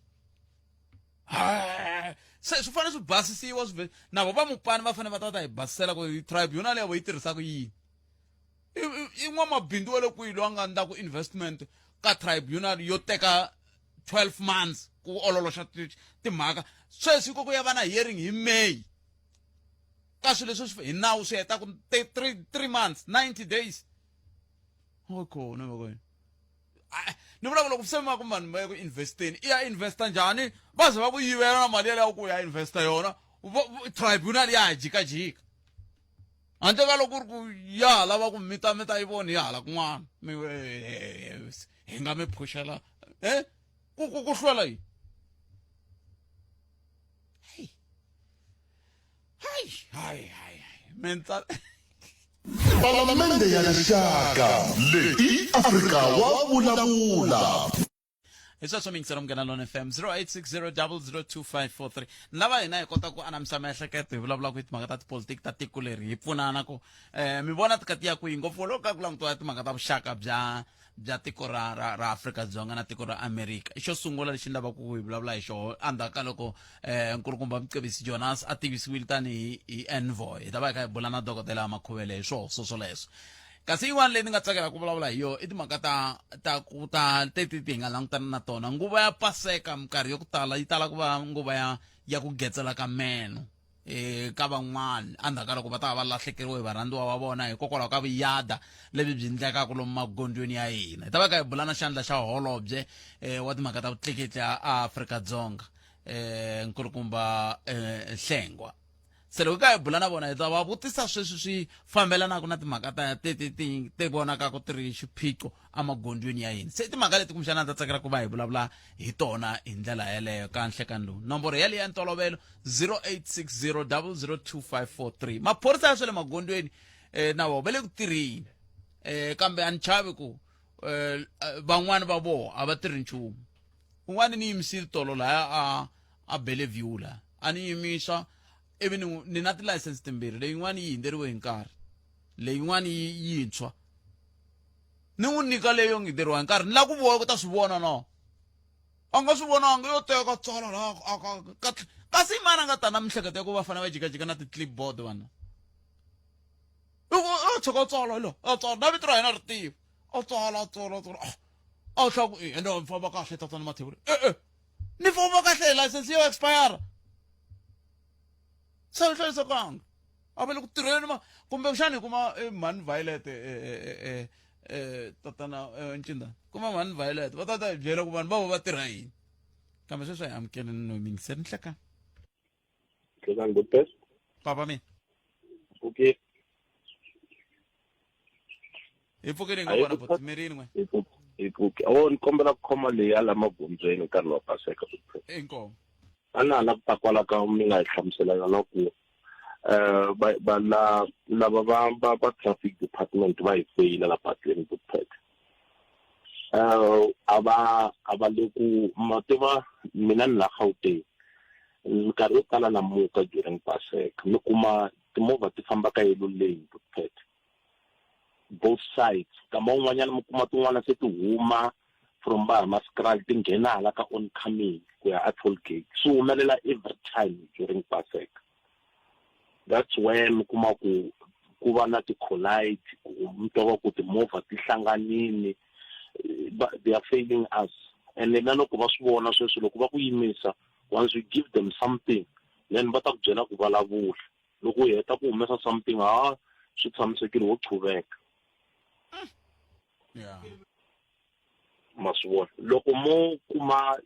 Se swi fanele swi basisiwa, swi na vo va mupani va fanele va ta va ta hi basisela ku tribunal ya vo yi tirhisaka yini. I n'wamabindzu wa le kwihi loyi a nga endlaku investment ka tribunal yo teka 12 months ku ololoxa timhaka? Sweswi ko ku ya va na hearing hi May ka swilo leswi hi nawu swi hetaku 3 months, 90 days. Okay, no. Ni vula ku loko se ma ku vanhu va ya ku investeni, i ya investa njhani? Va ze va ku yivela na mali yaleyo ku ya investa yona, tribunal ya ha jikajika. Handle ka loko ku ri ku ya ha lava ku mita mi ta yi vona hi hala kun'wana, mi hi nga mi phuxela ku ku ku hlwela yini? Hayi hayi hayi, mentsa. Palamende ya Rixaka leyi i Afrika wa vulavula. Hi sweswo mingiselo Munghana Lona FM 0860002543. Ni lava hina hi kota ku anamisa miehleketo, hi vulavulaka hi timhaka ta tipolitiki ta tiko leri, hi pfunana ku mi vona tikati ya kwihi, ngopfu loko ka ku langutiwa timhaka ta vuxaka bya tiko ra Afrika-Dzonga na tiko ra Amerika. Xo sungula lexi ni lavaka ku hi vulavula hi xoho endzhaku ka loko nkulukumba Mcebisi Jonas a tivisiwile tanihi hi envoy, hi ta va hi kha hi bula na dokodela Makhuvele hi swoho swoswoleswo. Kasi yin'wana leyi ni nga tsakela ku vulavula hi yona i timhaka ta ku ta teti ti hi nga langutana na tona. Nguva ya Paseka minkarhi yo ku tala yi tala ku va nguva ya ku getsela ka meno ka van'wana endzhaku ka loko va ta va va lahlekeriwe hi varhandziwa va vona hikokwalaho ka vuyada lebyi byi endlekaka lomu magondzweni ya hina. Hi ta va ka hi bula na xandla xa holobye wa timhaka ta vutleketli a Afrika-Dzonga, nkulukumba Hlengwa. Se loko ka hi bula na vona, hi ta va vutisa sweswi swi fambelanaka na timhaka ta ti ti ti ti vonakaka ti ri xiphiqo emagondzweni ya hina. Se i timhaka leti kumbexana ta tsakela ku va hi vulavula hi tona hi ndlela yeleyo ka nhlekani lowu. Nomboro yaleyo ya ntolovelo 0860002543. Maphorisa ya swa le magondzweni na vona va le ku tirheni, kambe a ni chavi ku van'wani va vona a va tirhi nchumu. Un'wana ni yimisile tolo laya a Bellevue la, a ni yimisa ivi ni na tilayisense timbirhi, leyin'wana yi hundzeriwe hi nkarhi, leyin'wana yi yintshwa. Ni n'wi nyika leyo hundzeriwa hi nkarhi, ni lava ku vona ku ta swi vona no a nga swi vonanga, yo teka tsala laha kasi i mani a nga ta na mihleketo ya ku va fanele va jikajika na ti-clipboard vanhu. I tshuka a tsala lo, a tsala na vito ra yena ri tiva, a tsala a tsala a tsala, a tlhela ku ende mi famba kahle tatana Mathebula. E-e, ni famba kahle hi license yo expire, se yi hlayisekanga, a va le ku tirheni ma kumbexani hi kuma mhani Violet, tatana Ncindana, kuma mhani Violet va ta ta hi byela ku vanhu va va va tirha yini. Kambe sweswi a hi amukeleni no mingiseri nhlekani. Nhlekani Lopez. Papa mina. Okay. Hi pfukile hi nga vona buti mirini n'we. Hi pfuke. Oh, ni kombela ku khoma leyi ya la magondzweni nkarhi wa Paseka. Inkomu. A na ha la ku ta kwala ka mi nga hi hlamusela yona ku va va la lava va va va traffic department va hi feyila la patweni Bookpet. A va a va le ku ma tiva mina ni la Gauteng, minkarhi yo tala na muka during Paseka mi kuma timovha ti famba ka yellow lane Bookpet both sides, nkama wun'wanyana mi kuma tin'wana se ti huma from va Hammanskraal ti nghena hala ka oncoming ku ya a toll gate. Swi humelela every time during Paseka. That's where mi kuma ku ku va na ti-collide, mi twa va ku timovha ti hlanganile, they are failing us. And na loko va swi vona sweswo, loko va ku yimisa, once you give them something, then va ta ku byela ku vulavula. Loko u heta ku humesa something, ha swi tshamisekile, wo qhuveka. Ma swi vona, loko mo kuma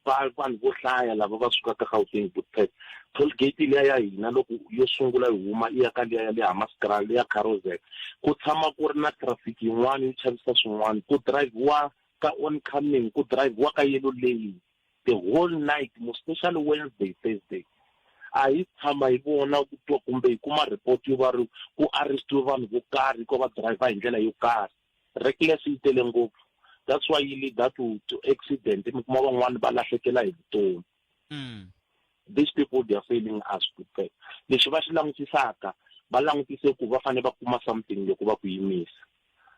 vanhu vo hlaya lava va sukaka Gauteng Bookpet, toll gate liya ya hina loko yo sungula yi huma i ya ka liya ya le Hammanskraal, liya Carousel, ku tshama ku ri na traffic yin'wana yo chavisa swin'wana, ku drive-wa ka oncoming, ku drive-wa ka yellow lane the whole night, more especially Wednesday, Thursday. A hi tshama hi vona ku twa kumbe hi kuma report yo va ri ku arrestiwe vanhu vo karhi hikuva va driver hi ndlela yo karhi. Reckless yi tele ngopfu, that's why yi lead to accident, mi kuma van'wani va lahlekela hi vutomi. These people, they are failing us. Lexi va xi langutisaka, va langutise ku va fanele va kuma something loko va ku yimisa.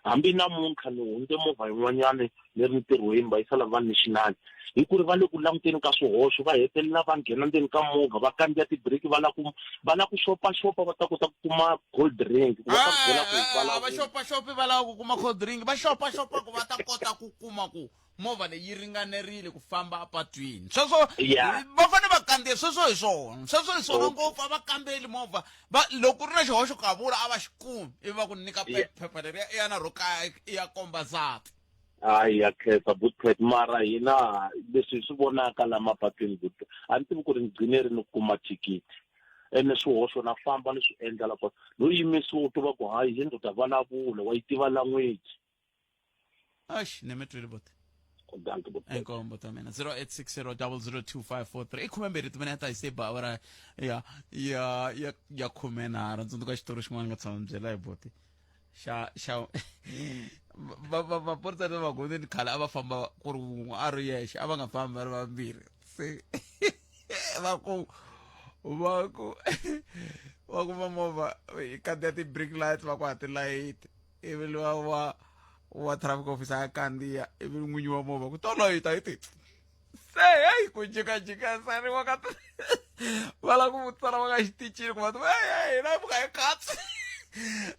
Hambi namuntlha ni hundze movha yin'wanyana ni ri ntirhweni, va yisa lava national, hi ku ri va le ku languteni ka swihoxo, va hetelela va nghena ndzeni ka movha, va kandziya tibiriki, va lava ku va lava ku xopaxopa va ta kota ku kuma cold drink, ku va ta ku byela ku va va xopaxopi va lava ku kuma cold drink, va xopaxopa ku va ta kota ku kuma ku movha leyi yi ringanerile ku famba apatwini. Sweswo va fanele va kandziya sweswo, hi swona sweswo, hi swona ngopfu. A va kambeli movha, va loko ku ri na xihoxo ka vula a va xi kumi, ivi va ku nyika phepha leriya i ya na ro kaya i ya komba nsati. Hayi ya khensa Bootpet mara hina leswi hi swi vonaka la mapatwini Bootpet a ni tivi ku ri ni gcine rini ku kuma thikithi ene swihoxo na famba ni swi endla la kona no yimisiwa u tiva ku hayi hi ndoda vulavula wa yi tiva language. Ax ni mi twile boti. Dankie Bootpet. Inkombo ta mina 0860002543 i 12 timinete hi se ba awara ya ya ya ya 13. Tsundzuka xitori xin'wana nga tshama mi byela hi boti xa xa maphorisa le magondzweni khale a va famba ku ri wun'we a ri yexe, a va nga fambi va ri vambirhi. Se va ku va movha yi kandziya ti-brake lights, va ku a tilayiti, ivi luwa wa traffic officer a kandziya, ivi n'winyi wa movha ku to layita hi ti se heyi ku jikajika sariwa ka va lava ku vutisa lava nga xitichini ku va hey hey na pfuka hi katsi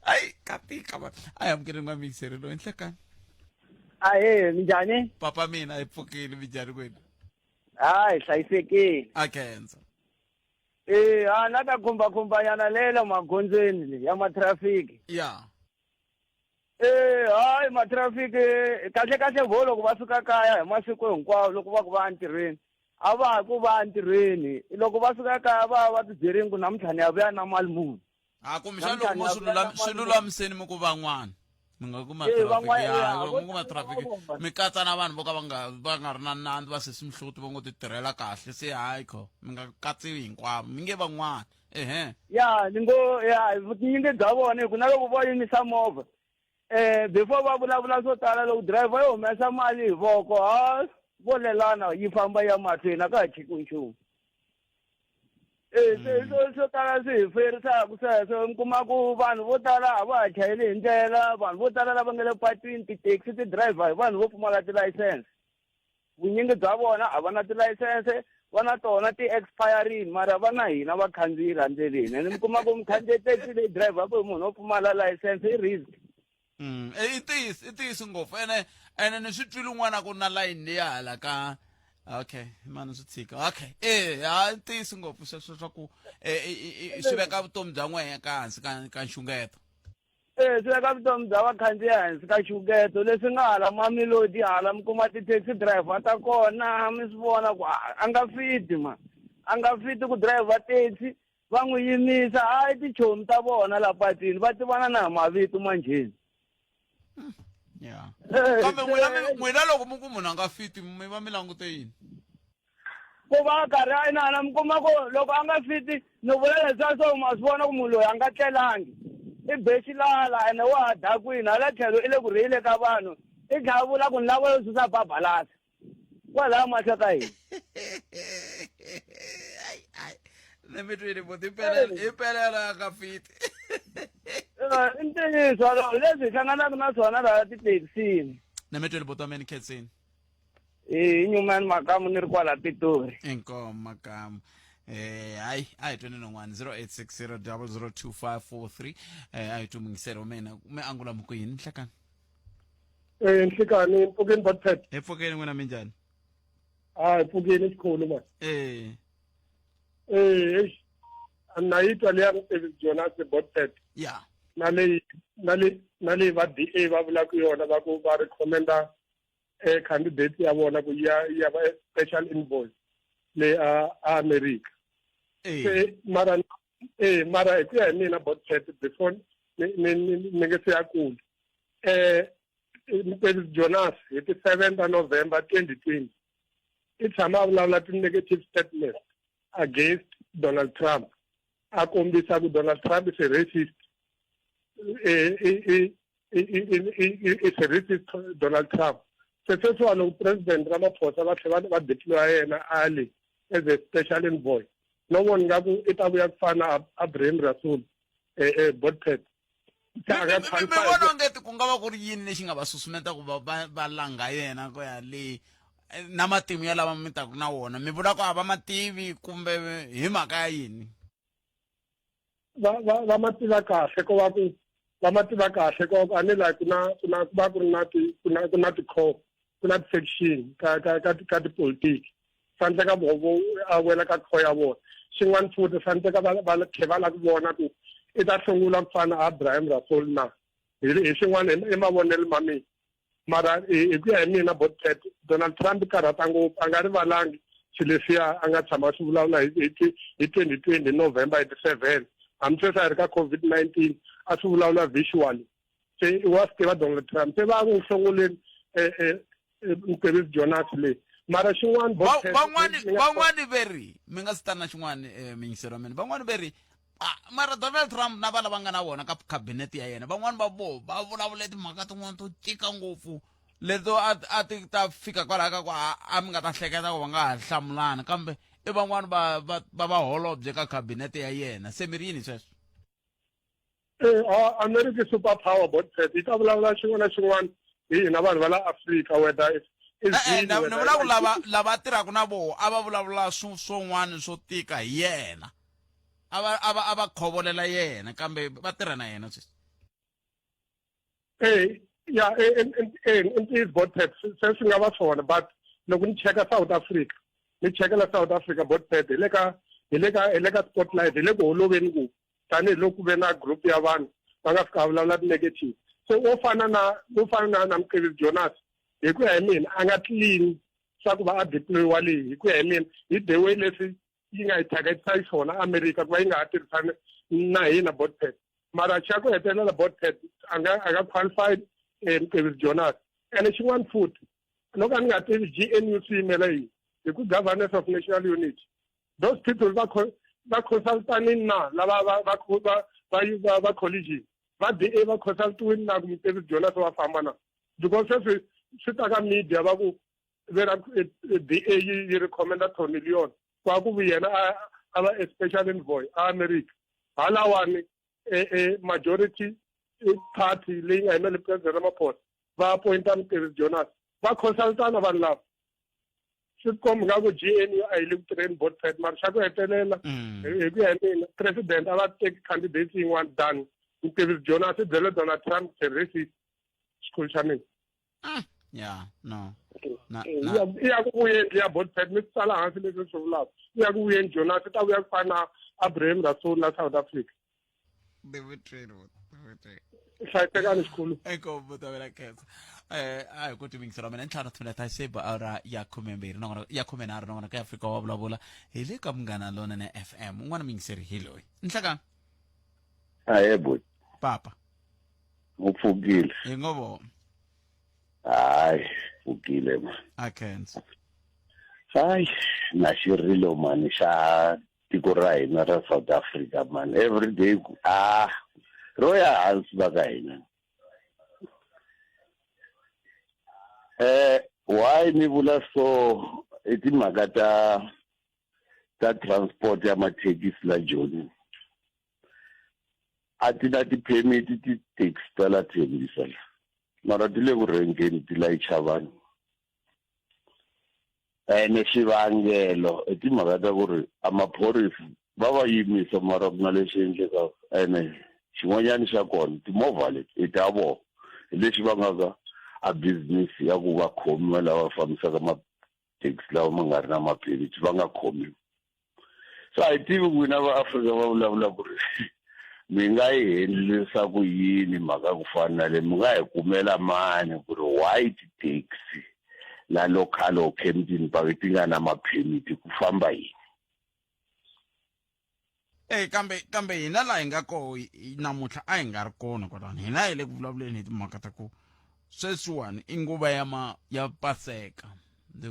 ayi ka tika va a hi amukeleni n'wa mixeri loyi nhlekani. Ahee, minjhani? Papa mina hi pfukile, minjhani kwenu? Hayi, hlayisekile. A khensa. Eh, a na ta khumba khumbanyana lela magondzweni le ya matrafiki. Ya. Eh, hayi matrafiki kahle kahle vo loko va suka kaya hi masiku hinkwawo loko va ku va entirhweni a va ha ku va entirhweni loko va suka kaya va va tibyerini ku namuntlha ni ya vuya na mali muni. A kumbexana loko mo swi lulamiseni mi ku van'wana mi nga kuma Eh, traffic van'wana, ya eh, loko vo mi kuma tala traffic va vona. mi katsa na vanhu vo ka va nga ri na nandzu va sesi mihluti va ngo ti tirhela kahle se hayi kho mi nga katsiwi hinkwavo mi nge van'wana ehe. Ya ni ngo ya vunyingi bya vona hi ku na loko vo yimisa movha before va vulavula swo tala loko driver yo humesa mali hi voko ha vo lelana yi famba ya mahlweni a ka ha chikiwi nchumu. Se swo tala swi hi ferisaka sweswo mi kuma ku vanhu vo tala a va ha chayeli hi ndlela, vanhu vo tala lava nga le patwini ti-taxi ti-driver hi vanhu vo pfumala tilayisense. Vunyingi bya vona a va na tilayisense, va na tona ti-expiring mara va na hina vakhandziyi laha ndleleni ene mi kuma ku mi khandziye taxi leyi driver-ku hi munhu wo pfumala layisense i risk. I ntiyiso, i ntiyiso ngopfu ene ene ni swi twile un'wana ku na layini leya hala ka okay mani swi tshika okay eh ha i ntiyiso ngopfu sweswo swa ku swi veka vutomi bya n'wehe ka hansi ka nxungeto. Swi veka vutomi bya vakhandziyi ehansi ka nxungeto leswi nga hala Mamelodi hala mi kuma ti-taxi driver ta kona mi swi vona ku a nga fiti ma a nga fiti ku driver taxi va n'wi yimisa hayi tichomi ta vona la patwini va tivana na hi mavito manjheni. Ya kambe n'wina loko mi ku munhu a nga fiti mi va mi langute yini? Ku va a karhi a inana mi kuma ku loko a nga fiti ni vula leswiya swo ma swi vona ku munhu loyi a nga tlelangi i be xilala ene wa ha dakwini hala tlhelo i le ku rheyile ka vanhu i tlhela a vula ku ni lava yo susa babalasa kwalaya mahlo ka hina. Ni mi twile buti, i pelela a nga fiti. I ntiyiso lowu leswi hi hlanganaka na swona laha tithekisini. Ni mi twile buti wa mina, khensini. I Newman Makamu ni ri kwala Pitori. Inkomu Makamu. Hayi a hi tweni non'wana 0860002543 a hi twi mungiselo wa mina mi angula mi ku yini nhlekani. Nhlikani mpfukeni Botpet. Hi pfukeni n'wina minjhani? Hayi pfukeni xikhulu ma. Eish na yi twa leya David Jonas Botpet. Ya. Na leyi na le na leyi va DA va vulaka yona va ku va recommenda candidate ya vona ku ya ya va special envoy le a America. Se mara mara hi ku ya hi mina Botpet before ni ni nge se ya kule. David Jonas hi ti 7 ta November 2020 i tshama a vulavula ti-negative statements against Donald Trump, a kombisa ku Donald Trump is a racist. Is a racist Donald Trump. Se sweswiwa loko President Ramaphosa va tlhela va deploya yena ali as a special envoy, no vona nga ku i ta vuya ku fana Abraham Rasool Botpet. Mi vona ongeti ku nga va ku ri yini lexi nga va susumeta ku va va langa yena ku ya le na matimu ya lava mi taku na wona mi vula ku a va mativi kumbe hi mhaka ya yini? Va ma tiva kahle ko va ku va ma tiva kahle ko va ku a ni like ku na ku na ku va ku ri na ti ku na ku na ti-core ku na ti-section ka ka ka ka tipolitiki swa endleka vovo a wela ka core ya vona. Xin'wana futhi swa endleka va va tlhe va lava ku vona ku i ta hlongula ku fana Abraham Rasool na hi xin'wana i mavonelo ma mina. Mara hi ku ya hi mina Botpet, Donald Trump i karhata ngopfu, a nga rivalangi swilo leswiya a nga tshama a swi vulavula hi hi hi 2020 November hi ti 7 hambi sweswi a hi ri ka COVID-19 a swi vulavula visually se wa swi tiva Donald Trump se va n'wi hlongoleni eh, eh, eh, Mcebisi Jonas leyi mara xin'wana van'wani van'wani ve ri mi nga si ta na xin'wana eh, miyingiseri wa mina van'wani ve ri ah, mara Donald Trump na va lava nga na vona ka cabinet ya yena van'wani va voho va vulavule timhaka tin'wana to tika ngopfu leto a a ti ta fika kwalaho ka ku a a mi nga ta hleketa ku va nga ha hlamulani kambe i van'wani va va va vaholobye ka cabinet ya yena se mi ri yini sweswo Eh, America super power botpet yi ta vulavula xin'wana na xin'wana hi hina vanhu va la Afrika whether it's Eh, eh, ni vula ku lava lava tirhaka na voho a va vulavula swin'wana swo tika hi yena a va a va a va khovolela yena kambe va tirha na yena sweswi Eh, ya eh, eh, i ntiyiso botpet se swi nga va swona but loko ni cheka South Africa ni chekela South Africa botpet hi le ka hi le ka hi le ka spotlight hi le ku holoveni ngopfu tanihiloko ku ve na group ya vanhu va nga fika vulavula ti-negative so wo fana na wo fana na na Mcebisi Jonas hi ku ya hi mina a nga clean swa ku va a deployiwa leyi hi ku ya hi mina hi the way leswi yi nga yi targetisa xiswona America ku va yi nga ha tirhisani na hina botpet mara xa ku hetelela botpet a nga a nga qualified eh, Mcebisi Jonas ene xin'wana futhi loko a ni nga tivi GNU swi yimela yini hi ku governance of national unity those people va va consultanini na lava va va va va va collision va DA va consultiwini na ku Mcebisi Jonas wa famba na because sweswi swi ta ka media va ku vera DA yi yi recommenda Tony Leon kwa ku yena a a va a special envoy a America halawani e, e majority party leyi nga yimele president Ramaphosa va appointa Mcebisi Jonas va consultana vanhu lava swi tikomba nga ku GNU a yi le ku tirheni botpet mara xa ku hetelela mm. hi ku ya hi mina president a va teki candidates yin'wana than Mcebisi Jonas i byele Donald Trump racist xikhulu xa mina ah, ya no i ya ku vuyeni ya botpet mi tsala hansi leswi swi vulaka i ya ku vuyeni Jonas i ta vuya ku fana na Abraham Rasool la South Africa hlayisekani xikhulu inkomu tavela khensa eh a hi ku timingiselo mina ntlhanu timinete a seba awara ya khumembirhi nakona ya khumenharhu nakona ka afrika wa vulavula hi le ka munghana lonene fm un'wana muyingiseri hi loyi nhlekani ahe buti papa u pfukile hi ngo vona hayi pfukile ma a khensa hayi na xirilo mani xa tiko ra hina ra South Africa man every day ku ah ro ya hansi va ka hina eh why ni vula so i timhaka ta ta transport ya mathekisi la Joni a ti na ti-permit ti-taxi ta la Tembisa la mara ti le ku rhengeni ti layicha vanhu Ene xivangelo i timhaka ta ku ri a maphorisa va va yimisa mara ku na lexi endlekaka ene xin'wanyana xa kona timovha leti i ta vona hi lexi vangaka a business ya ku va khomiwa lava fambisaka mathekisi lawa ma nga ri na maphilisi va nga khomiwi. So a hi tivi n'wina va Afrika va vulavula ku ri mi nga yi endlisa ku yini mhaka ku fana na leyi mi nga hi kumela mani ku ri why ti-taxi la local or Kempton Park ti nga na ma-permit ku famba yini Eh kambe kambe hina laha hi nga koho namuntlha a hi nga ri kona kwalano hina hi le ku vulavuleni hi timhaka ta ku sweswiwani i nguva ya ma ya paseka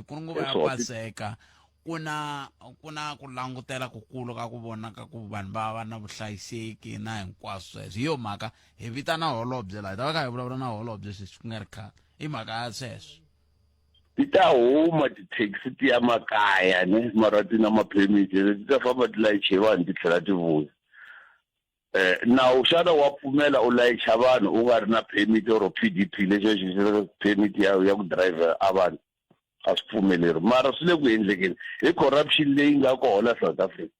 ku ri nguva ya paseka ku na ku na ku langutela kukulu ka ku vona ka ku vanhu va va na vuhlayiseki na hinkwaswo sweswo hi yo mhaka hi vitana holobye laha hi ta va kha hi vulavula na holobye sweswi ku nga ri khale i mhaka ya sweswo ti ta huma tithekisi ti ya makaya ne mara ti na ma-permit ti ta famba ti layiche vanhu ti tlhela ti vuya Eh, nawu xana wa pfumela u layicha vanhu u nga ri na permit or PDP lexi xi permit ya ya ku driver a vanhu a swi pfumeleri mara swi le ku endlekeni hi corruption leyi nga kona la South Africa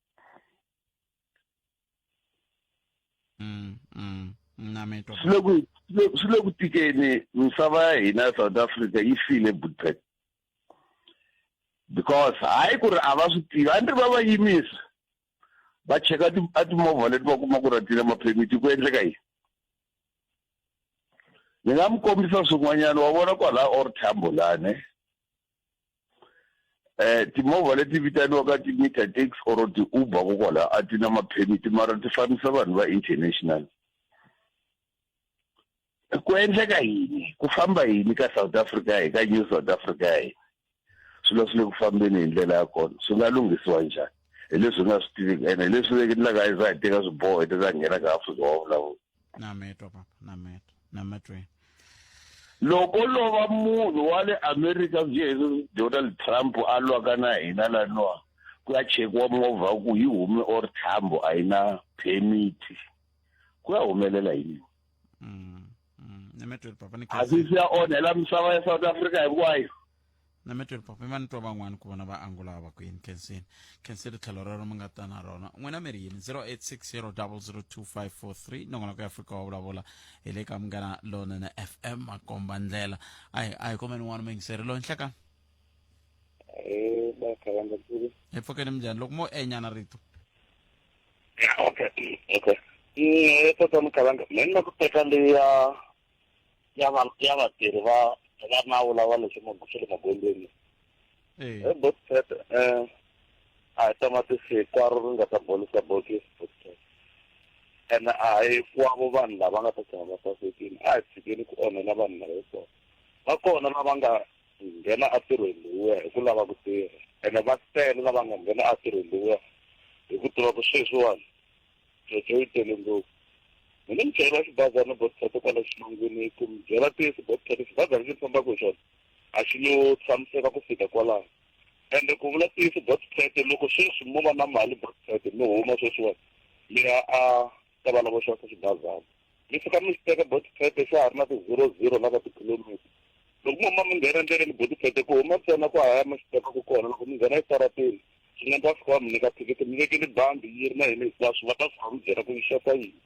mm, mm, na mi swi le ku swi le ku tikeni misava ya hina ya South Africa yi file Budpet because hayi ku ri a va swi tivi a ni ri va va yimisa va cheka a timovha leti va kuma ku ri a ti na maphemiti ku endleka yini Ni nga mi kombisa swin'wanyana wa vona kwala or Tambo lane. Eh timovha leti vitaniwaka ti-meter taxi or ti-Uber kokwala a ti na ma-permit mara ti fambisa vanhu va international. Ku endleka yini? Ku famba yini ka South Africa hi ka New South Africa ya hina? Swilo swi le ku fambeni hi ndlela ya kona swi nga lunghisiwa njhani? Hi leswi hi nga swi tiviki ene hi leswi veke ndlaka hi za hi teka swiboho hi ta nghena ka Afrika wa vulavula. Na mi twa papa, na mi twa, na mi tweni. Loko lova munhu wa le America njhe Donald Trump a lwaka na hina laniwa ku ya chekiwa movha ku yi hume or Tambo a yi na permit ku ya humelela yini? Na mi tweli papa ni A swi swi ya onhela misava ya South Africa hinkwayo. Na mi tweli papa, i va ni twa van'wani ku vona va angula va ku yini. Khensini, khensini tlhelo rero mi nga ta na rona. N'wina mi ri yini? 0860002543 nongonoko ya Afrika wa vulavula hi le ka Munghana Lonene FM makomba ndlela. A hi a hi komeni n'wana muyingiseri loyi nhlekani. Eh, ba khalanga kulu. Hi pfukeni minjhani loko mo enyana rito. Okay, okay. Tatana Khalanga, me ni la ku teka leya ya va ya vatirhi va va nawu lava leswi swa le magondzweni. Eh. Botset a hi tamatisi hinkwaro ri nga ta bolisa bokisi Botset. Ene a hi hinkwavo vanhu lava nga ta tshama va sasekile. A hi tshikeni ku onhela vanhu lava hikwavo. Va kona lava nga nghena entirhweni lowuya hi ku lava ku tirha ene va tele lava nga nghena entirhweni lowuya hi ku tiva ku sweswiwani jojo yi tele ngopfu. Mina muchayeri wa xibazana Botset kwala xilungwini ku mi byela ntiyiso Botset xibazana lexi ni fambaka hi xona a xi lo tshamiseka ku fika kwalano ende ku vula ntiyiso Botset loko sweswi mo va na mali Botset mi huma sweswiwani mi ya a ka va lavo xavisa xibazana mi fika mi xi teka Botset xa ha ri na ti-zero zero la ka tikhilomitara loko mo huma mi nghena endleleni Botset ku huma ntsena ku haya mi xi tekaka kona loko mi nghena exitarateni swi nga endla fika va mi nyika thikithi mi vekele bandi yi ri na yini hinkwaswo va ta fika va mi byela ku yi xota yini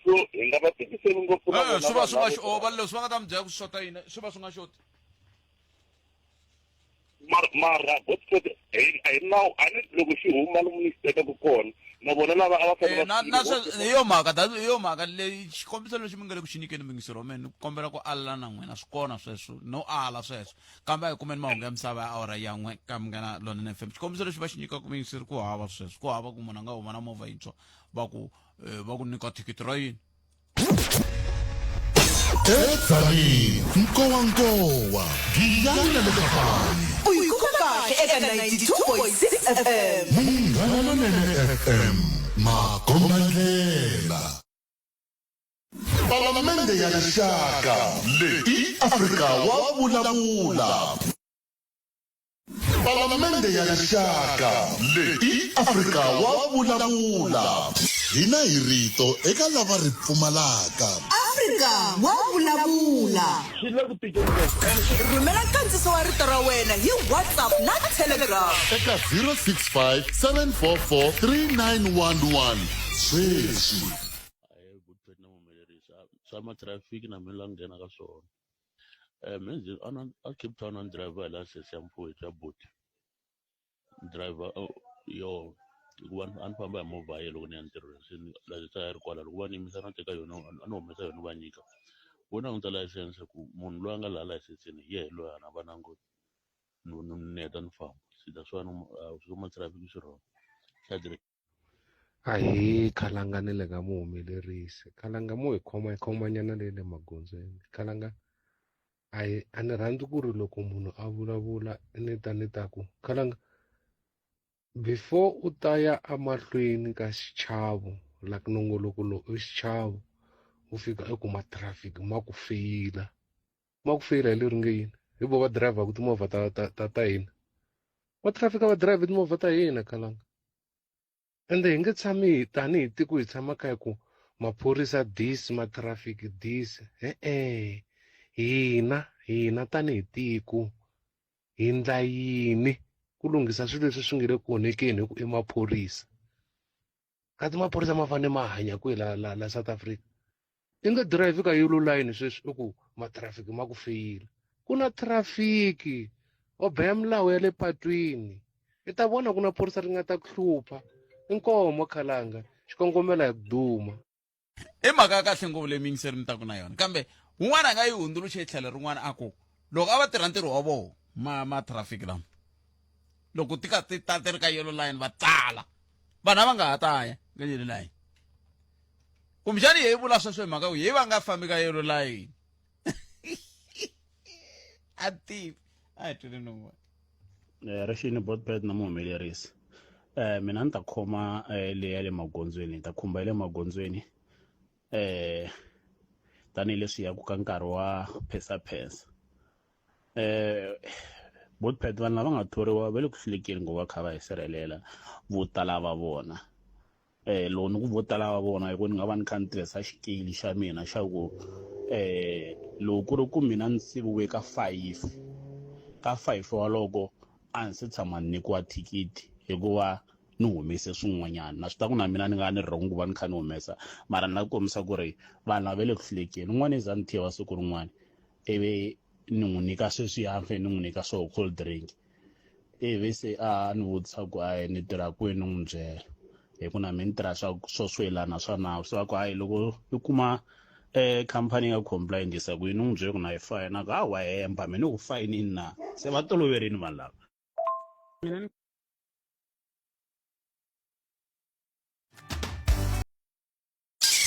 so hi nga va tikiseli ngopfu na vona swi va swi nga vanhu oh, va leswi va nga ta mi byela ku swi xota yini swi va swi nga xoti mara mara Botset a hi nawu a ni loko xi huma lomu ni xi tekaka kona na vona lava a va fanele Eh, va na swi na tiva. swe hi yo mhaka that hi yo mhaka leyi xikombiso lexi mi nga le ku xi nyikeni muyingiseri wa mina ni kombela ku alela na n'wina swi kona sweswo no ala sweswo kambe a hi kumeni mahungu ya misava ya awara ya n'we ka Munghana Lonene FM xikombiso lexi va xi nyikaka muyingiseri ku hava sweswo ku hava ku munhu a nga huma na movha yintshwa va ku eh, va ku nyika thikithi ra yini Edzanini, nkowankowa, giyani na le kafani. U yi kuma kahle eka 92.6 FM. Munghana Lonene FM, makombandlela. Palamende ya Rixaka, leyi i Afrika wa vulavula. Palamende ya Rixaka, leyi i Afrika wa vulavula. Hina hi rito eka lava ri pfumalaka. Afrika wa vulavula. Swi le ku tikeni ngopfu and swi Rhumela nkandziso wa rito ra wena hi WhatsApp na Telegram. Eka 065 744 3911 sweswi. Ahee good na muhumelerisi swa ma-traffic na mina la nghena ka swona um me ndzi a na a Cape Town a ni driver hi license ya mfowethu ya buti ni driver yo hikuva a ni famba hi movha ya loko ni ya ntirhweni se ni license a yi ri kwala loko va ni yimisa na teka yona a ni humesa yona va nyika vo languta license ku munhu loyi a nga laha layisenseni hi yehe loyi a va languti ni ni heta ni famba se that's why swa ma-traffic swi wrong xa Ahee, khalanga ni le ka muhumelerisi khalanga mo hi khoma hi khomanyana le le magondzweni khalanga a hi a ni rhandzi ku ri loko munhu a vulavula ni ta ni ta ku khalanga before u ta ya emahlweni ka xichavo like nongoloko lowu i xichavo u fika u kuma traffic ma ku feyila ma ku feyila hi leri nge yini hi vo va dirayivhaku timovha ta ta ta ta hina va traffic a va dirayivhi timovha ta hina khalanga ende hi nge tshami tanihi tiko hi tshama kha hi ku maphorisa this ma-traffic this e-e hina hina tanihi tiko hi ndla yini ku lunghisa swilo leswi swi nge le ku onhekeni hi ku i maphorisa kasi maphorisa ma fanele ma hanya kwihi la la la South Africa i nga dirayivhi ka yellow line sweswi i ku matrafiki ma ku feyila ku na trafiki o beya milawu ya le patwini i ta vona ku na phorisa ri nga ta ku hlupha inkomo khalanga xikongomela hi ku duma i mhaka ya kahle ngopfu leyi miyingiseri mi taku na yona kambe Wun'wana a nga yi hundzuluxe hi tlhelo rin'wana a ku loko a va tirha ntirho wa vona ma ma traffic lama loko ti ka ti ta ti ri ka yellow line va tsala vanhu a va nga ha ta ya ka yellow line kumbexani hi vula sweswo hi mhaka ku hi va nga fambi ka yellow line a tivi a hi twile non'wana Eh, rixini botpet na muhumelerisi eh mina ni ta khoma eh, leyi ya le magondzweni ni ta khumba ya le magondzweni eh tanihileswi yaku ka nkarhi wa phensaphensa eh botpet vanhu lava nga thoriwa va le ku hlulekeni ku va kha va hi sirhelela vo tala va vona eh loko ni ku vo tala va vona hi ku ni nga va ni kha ni tirhisa xikili xa mina xa ku eh loko ku ri ku mina ni siviwe ka five ka five waloko a ndzi se tshama ni nyikiwa thikithi hikuva ni humese swin'wanyana na swi ta ku na mina ni nga ni wrong ku va ni kha ni humesa mara ni lava ku kombisa ku ri vanhu lava ve le ku hlulekeni un'wana i za ni thiwa siku rin'wana ivi ni n'wi nyika sweswiya ni fanele ni n'wi nyika swo cold drink ivi se a ni vutisa ku hayi ni tirha kwini ni n'wi byela hi ku na mina ni tirha swa swo swo yelana swa nawu se va ku hayi loko i kuma um khampani yi nga comply ndlisa ku yini ni n'wi byele ku na yi fayina ku hawa hemba mina ni ku fayinini na se va toloverini vanhu lava mina ni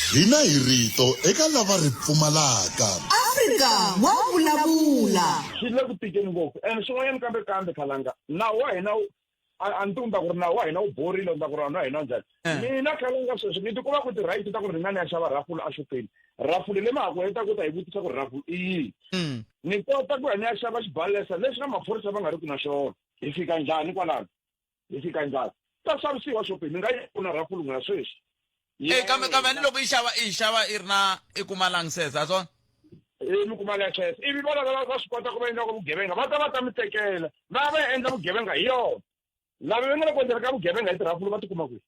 Hina hi rito eka lava ri pfumalaka. Afrika wa vulavula. Swi le ku tikeni ngopfu and swin'wanyana kambe kambe khalanga nawu wa hina a ni tivi ni ta ku ri nawu wa hina wu borile ni ta ku ri wa hina njhani eh. mina khalanga sweswi ni tikuma ku ti-right ta ku ri ni nga ni ya xava rafulu exopeni rafulu le ma ha ku heta ku ta hi vutisa ku ri rafulu i yini mm. ni kota ku ya ni ya xava xibalesa lexi na maphorisa va nga ri ku na xona hi fika njhani kwalano hi fika njhani ta xavisiwa xopeni mi nga yi pfuna rafulu n'wina sweswi e kambe kambe ni loko yi xava i xava i ri na i kuma langsese a swona e mi kuma langsese ivi vona lava va swi kota ku va endla vugevenga va ta va ta mi tekela va va endla vugevenga hi yona lava va nga le ku endleni ka vugevenga hi tirhafulu va tikuma kwihi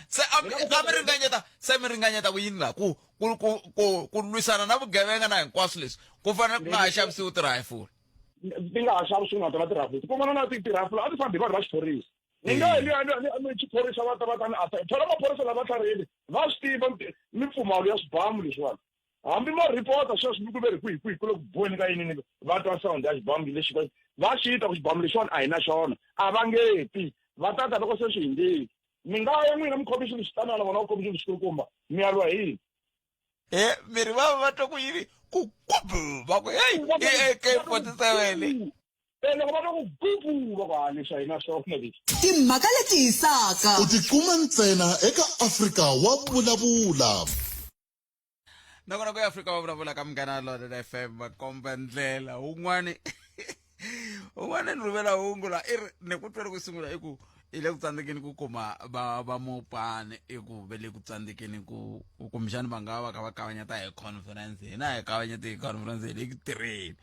se a mi ringanyeta se mi ringanyeta ku yini laha ku ku ku ku ku lwisana na vugevenga na hinkwaswo leswi ku fanele ku nga ha xavisiwi tirhayifula ti nga ha xavisiwi na tona tirhafula ti kumana na tirhafula a ti fambi hi vanhu va xiphorisa ni nga ni xiphorisa va ta va ta ni ata thola maphorisa lava tlharihile va swi tiva mimpfumawulo ya swibamu leswiwani hambi mo report sweswi mi ku ve ri kwihi kwihi ku le ku boheni ka yini ni va twa sound ya xibamu lexi va xi twa ku xibamu lexiwani a hi na xona a va nge ti va tata loko se swi hindzile mi nga ya n'wina mi khome xilo xitanana vona u khome xilo xikulukumba mi ya lwa hi yini e miri va va twa ku yini ku kubu va ku heyi i AK 47 e loko va twa ku gubu va ku ha leswi a hi na swona leswi Timhaka leti hisaka. U tikuma ntsena eka Afrika wa Vulavula. Nakona ku ya Afrika va vulavula ka Munghana Lonene FM va komba ndlela un'wani un'wana ni rhumela hungu la i ri ni ku twele ku sungula i ku i le ku tsandzekeni ku kuma va va mupani i ku ve le ku tsandzekeni ku kumbexani va nga va kha va kavanyeta hi conference hina hi kavanyete hi conference hi le ku tirheni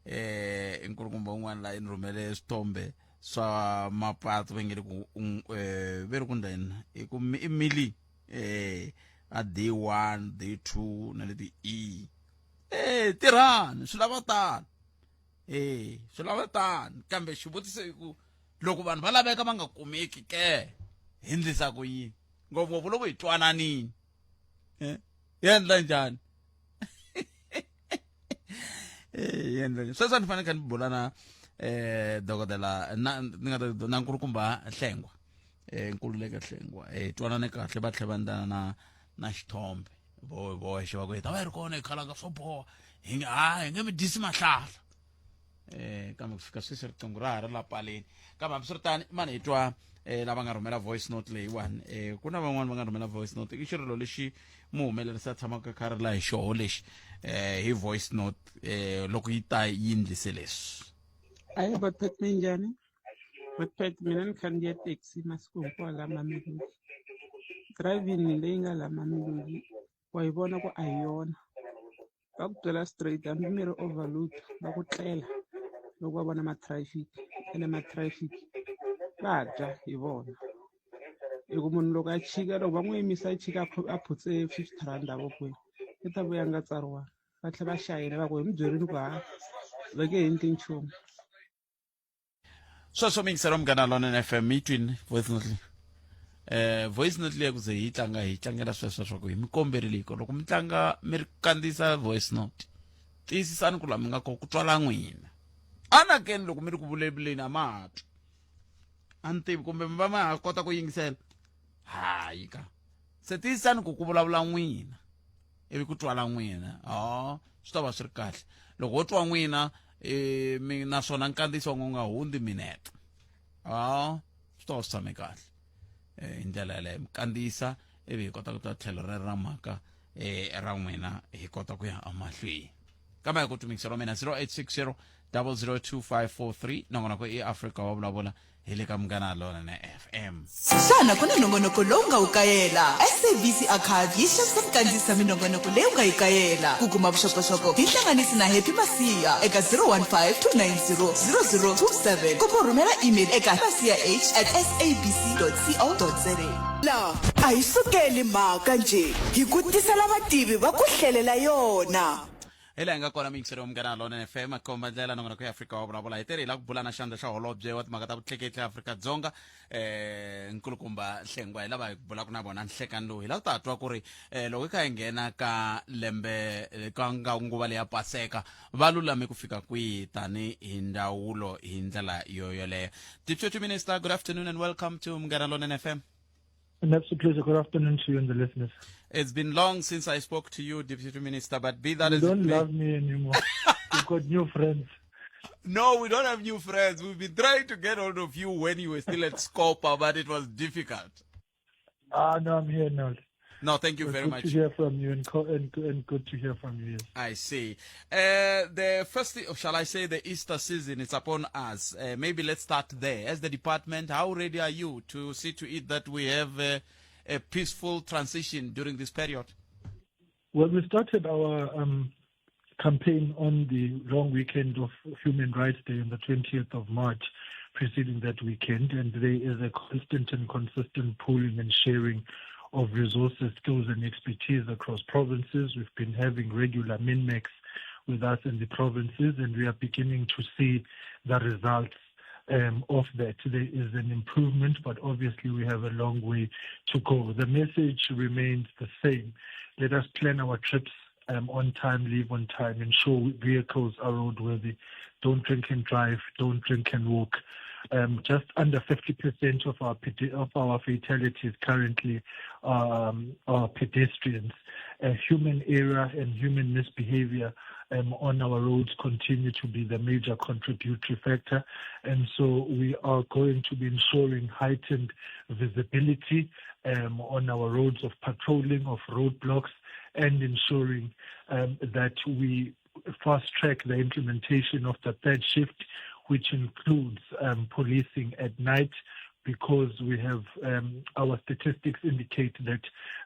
eh i nkulukumba un'wana la i ni rhumele swithombe swa mapatu va nge le ku eh ve ri ku ndleni i ku i mili eh a D1 D2 na leti E eh tirhani swi lava tano eh swi lava tano kambe xivutiso i ku loko vanhu va laveka va nga kumeki ke hi ndlisa ku yini ngopfungopfu loko hi twananini eh hi endla njhani eh hi endla njhani sweswi a ni fanele kha ni bula na eh dokodela na ni nga ta na nkulukumba Hlengwa eh nkululeke Hlengwa eh twanane kahle va tlhela va ndlana na na xithombe vo voxe va ku hi ta va hi ri kona hi khalanga swo boha hi nge ha hi nge mi dyisi mahlahla eh kambe ku fika sweswi riqingho ra ha ri la paleni kambe hambiswiritano mani hi twa eh lava nga rhumela voice note leyiwani eh ku na van'wani va nga rhumela voice note i xirilo lexi muhumelerisi a tshamaka kha ri la hi xoho lexi eh hi voice note eh loko yi ta yi ndlise leswi Ayi baphet minjhani? Baphet mina ni khandziya taxi masiku hinkwawo la Mamelodi. Driving leyi nga la Mamelodi wa yi vona ku a hi yona. Va ku byela straight hambi mi ri overload va ku tlela loko va vona ma-traffic ene ma-traffic va dya hi vona. Hi ku munhu loko a chika loko va n'wi yimisa a chika a phutse 50 rand a vokweni i ta vuya a nga tsariwanga va tlhela va xayina va ku hi mi byerini ku ha va nge endli nchumu. Sweswo mi yingisela Munghana Lonene FM yi twini voice note leyi eh voice note leyi ku ze hi tlanga hi tlangela sweswo swa ku hi mi komberile ku loko mi tlanga mi ri kandziyisa voice note Tiyisisani ku laha mi nga kona ku twala n'wina. Anakeni loko mi ri ku vulavuleni a ma ha twi. A ni tivi kumbe mi va ma ha kota ku yingisela. Hayi ka. Se tiyisisani ku ku vulavula n'wina ivi ku twala n'wina. Oh, swi ta va swi ri kahle. Loko ho twa n'wina eh, mi naswona nkandziyiso wu nga hundzi minete. Oh, swi ta va swi tshame kahle. Eh, hi ndlela yaleyo mi kandziyisa ivi hi kota ku twa tlhelo rero ra mhaka eh, ra n'wina hi kota ku ya emahlweni kambe hi ku tumikisa ra mina 0860 002543 nongonoko i afrika wa vulavula hi le ka munghana lonene fm Xana ku na nongonoko lowu nga wu kayela? SABC Archive yi xavisa ku kandziyisa minongonoko leyi u nga yi kayela. Ku kuma vuxokoxoko, hi hlanganisi na Happy Masiya eka 015 290 0027 kumbe u rhumela email eka masiyah at sabc.co.za. La a hi sukeli mhaka njhe, hi ku tisela vativi va ku hlelela yona. Hi laha hi nga kona miyingiseri wa Munghana Lonene FM komba ndlela nongonoko ya Afrika wa vulavula hi tere hi lava ku bula na xandla xa holobye wa timhaka ta vutleketli Afrika-Dzonga eh nkulukumba Hlengwa hi lava hi bulaka na vona nhlekani lowu hi lava ku ta twa ku ri eh loko hi kha hi nghena ka lembe eh, ka nga nguva leya paseka va lulame ku fika kwihi tani hi ndzawulo hi ndlela yo yoleyo Deputy Minister good afternoon and welcome to Munghana Lonene FM An absolute pleasure. Good afternoon to you and the listeners. It's been long since I spoke to you, Deputy Minister, but be that you as don't it may. love me anymore. You've got new friends. No, we don't have new friends. We've been trying to get hold of you when you were still at Scopa, but it was difficult. Ah, no, I'm here now. No, thank you It's very good much. to hear from you and, and, and good to hear from you. Yes. I see. Uh, the first, shall I say, the Easter season is upon us. Uh, maybe let's start there. As the department, how ready are you to see to it that we have a, a peaceful transition during this period? Well, we started our um, campaign on the long weekend of Human Rights Day on the 20th of March, preceding that weekend, and there is a constant and consistent pooling and sharing of resources, skills, and expertise across provinces. We've been having regular MINMECs with us in the provinces, and we are beginning to see the results um, of that. There is an improvement, but obviously we have a long way to go. The message remains the same. Let us plan our trips um, on time, leave on time, ensure vehicles are roadworthy. Don't drink and drive, don't drink and walk. Um, just under 50% of our of our fatalities currently um, are pedestrians. Uh, human error and human misbehavior um, on our roads continue to be the major contributory factor. And so we are going to be ensuring heightened visibility um, on our roads of patrolling, of roadblocks, and ensuring um, that we fast track the implementation of the third shift, which includes um, policing at night because we have um, our statistics indicate that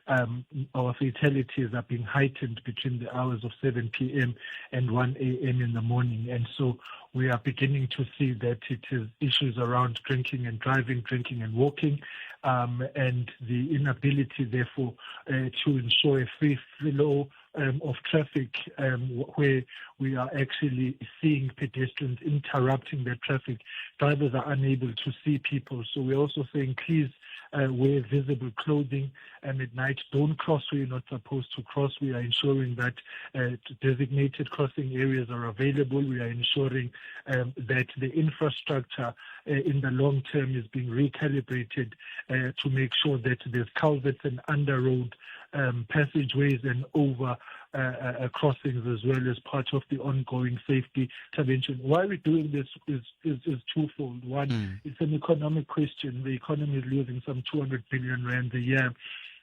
um, our fatalities are being heightened between the hours of 7 p.m. and 1 a.m. in the morning. And so we are beginning to see that it is issues around drinking and driving, drinking and walking, um, and the inability, therefore, uh, to ensure a free flow um, of traffic um, where we are actually seeing pedestrians interrupting the traffic. Drivers are unable to see people. So we're also saying, please uh, wear visible clothing um, at night. Don't cross where you're not supposed to cross. We are ensuring that uh, designated crossing areas are available. We are ensuring um, that the infrastructure uh, in the long term is being recalibrated uh, to make sure that there's culverts and under road um, passageways and over uh, uh, uh, crossings as well as part of the ongoing safety intervention. Why we're doing this is, is, is twofold. One, mm. it's an economic question. The economy is losing some 200 billion rand a year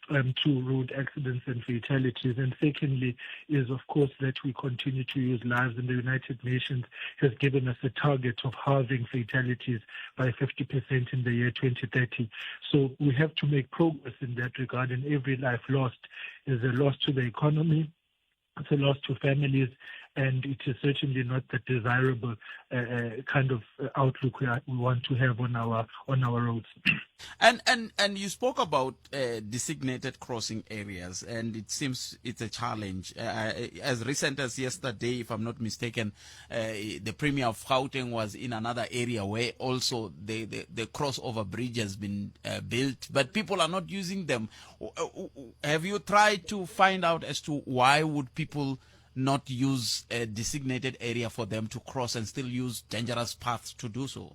um, to road accidents and fatalities. And secondly, is of course that we continue to use lives, and the United Nations has given us a target of halving fatalities by 50% in the year 2030. So we have to make progress in that regard, and every life lost is a loss to the economy. It's a loss to families, and it is certainly not the desirable uh, uh, kind of uh, outlook we, are, we want to have on our on our roads. And and and you spoke about uh, designated crossing areas, and it seems it's a challenge. Uh, uh as recent as yesterday, if I'm not mistaken, uh, the Premier of Gauteng was in another area where also the the, the crossover bridge has been uh, built, but people are not using them. Have you tried to find out as to why would people not use a designated area for them to cross and still use dangerous paths to do so?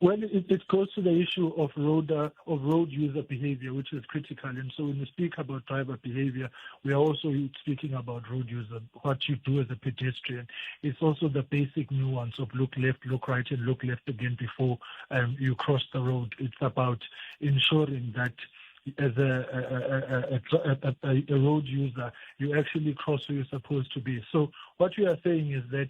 Well, it, it goes to the issue of road of road user behavior, which is critical. And so, when we speak about driver behavior, we are also speaking about road user, what you do as a pedestrian. It's also the basic nuance of look left, look right, and look left again before um, you cross the road. It's about ensuring that as a, a, a, a, road user, you actually cross where you're supposed to be. So what we are saying is that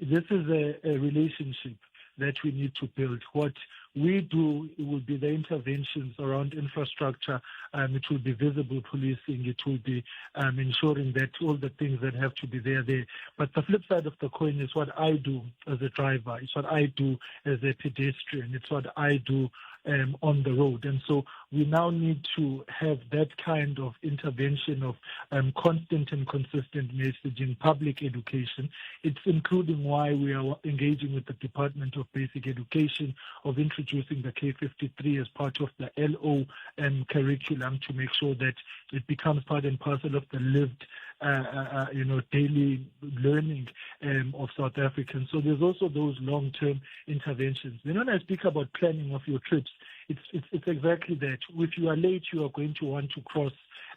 this is a, a relationship that we need to build. What we do will be the interventions around infrastructure. Um, it will be visible policing. It will be um, ensuring that all the things that have to be there, there. But the flip side of the coin is what I do as a driver. It's what I do as a pedestrian. It's what I do um, on the road. And so we now need to have that kind of intervention of um, constant and consistent messaging, public education. It's including why we are engaging with the Department of Basic Education of introducing the K53 as part of the LO um, curriculum to make sure that it becomes part and parcel of the lived uh, uh, uh, you know, daily learning um, of South Africans. So there's also those long-term interventions. Then when I speak about planning of your trips, it's, it's, it's exactly that. If you are late, you are going to want to cross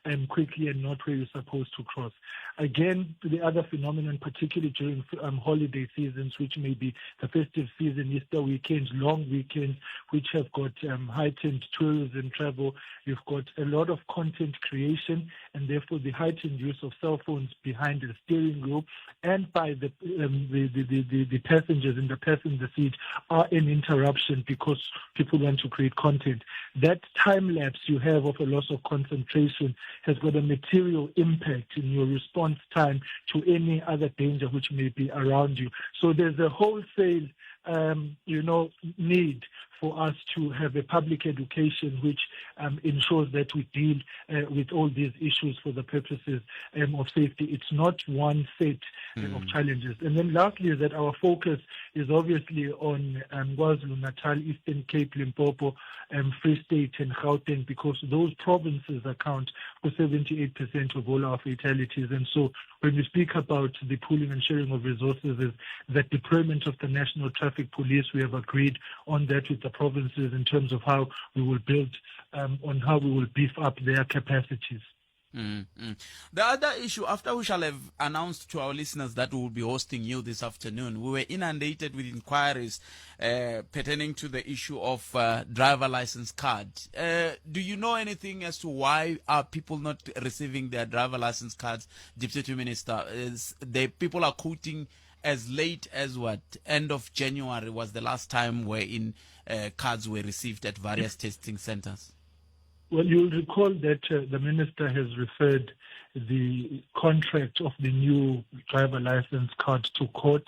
um, quickly and not where you're supposed to cross. Again, the other phenomenon, particularly during um, holiday seasons, which may be the festive season, Easter weekends, long weekends, which have got um, heightened tourism travel, you've got a lot of content creation and therefore the heightened use of cell phones behind the steering wheel and by the, um, the, the, the, the, the passengers in the passenger seat are an interruption because people want to create content. That time lapse you have of a loss of concentration has got a material impact in your response time to any other danger which may be around you. So there's a wholesale um, you know, need for us to have a public education which um, ensures that we deal uh, with all these issues for the purposes um, of safety. It's not one set mm. of challenges. And then lastly is that our focus is obviously on um, KwaZulu-Natal, Eastern Cape, Limpopo, um, Free State and Gauteng because those provinces account for 78% of all our fatalities. And so when we speak about the pooling and sharing of resources is the deployment of the National Traffic Police. We have agreed on that with the provinces in terms of how we will build um, on how we will beef up their capacities. Mm, mm. The other issue, after we shall have announced to our listeners that we will be hosting you this afternoon, we were inundated with inquiries uh, pertaining to the issue of uh, driver license card. Uh, do you know anything as to why are people not receiving their driver license cards, Deputy Minister? Is the people are quoting as late as what end of January was the last time wherein uh, cards were received at various testing centers. Well, you'll recall that uh, the minister has referred the contract of the new driver license card to court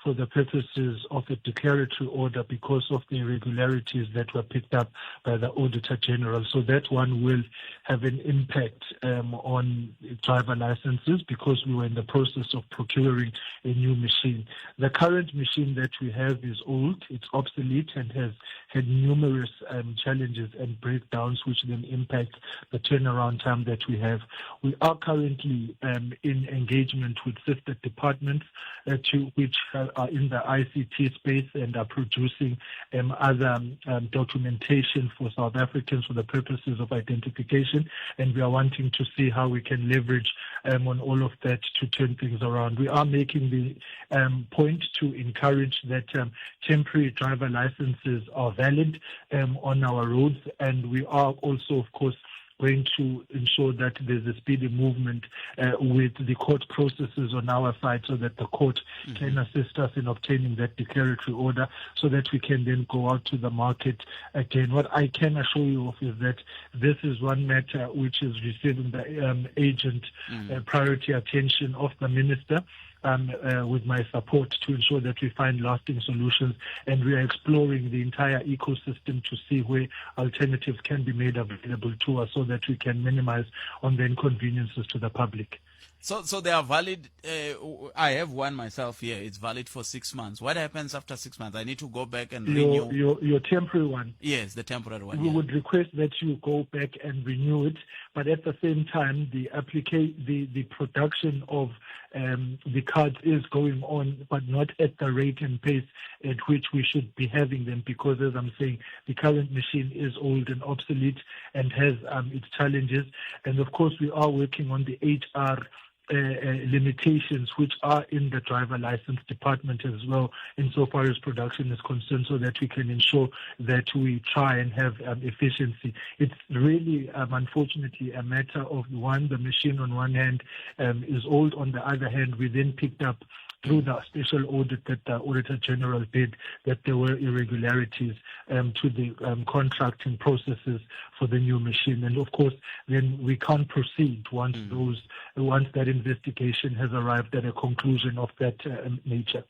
for the purposes of a declaratory order because of the irregularities that were picked up by the Auditor General. So that one will have an impact um, on driver licenses because we were in the process of procuring a new machine. The current machine that we have is old, it's obsolete, and has had numerous um, challenges and breakdowns, which then impact the turnaround time that we have. We are currently um, in engagement with sister departments uh, to which are in the ICT space and are producing um, other um, documentation for South Africans for the purposes of identification. And we are wanting to see how we can leverage um, on all of that to turn things around. We are making the um, point to encourage that um, temporary driver licenses are valid um, on our roads. And we are also, of course, going to ensure that there's a speedy movement uh, with the court processes on our side so that the court mm-hmm. can assist us in obtaining that declaratory order so that we can then go out to the market again. What I can assure you of is that this is one matter which is receiving the um, agent mm. uh, priority attention of the minister um, uh, with my support to ensure that we find lasting solutions. And we are exploring the entire ecosystem to see where alternatives can be made available to us so that we can minimize on the inconveniences to the public. So, so they are valid. Uh, I have one myself here. It's valid for six months. What happens after six months? I need to go back and your, renew. Your, your temporary one. Yes, the temporary one. We yeah. would request that you go back and renew it, but at the same time, the applica- the, the production of um, the cards is going on, but not at the rate and pace at which we should be having them, because as I'm saying, the current machine is old and obsolete and has um, its challenges. And of course, we are working on the HR uh, uh, limitations which are in the driver license department as well, insofar as production is concerned, so that we can ensure that we try and have um, efficiency. It's really, um, unfortunately, a matter of one, the machine on one hand um, is old, on the other hand, we then picked up through the special audit that the Auditor General did that there were irregularities um, to the um, contracting processes for the new machine. And of course, then we can't proceed once mm. those once that investigation has arrived at a conclusion of that uh, nature.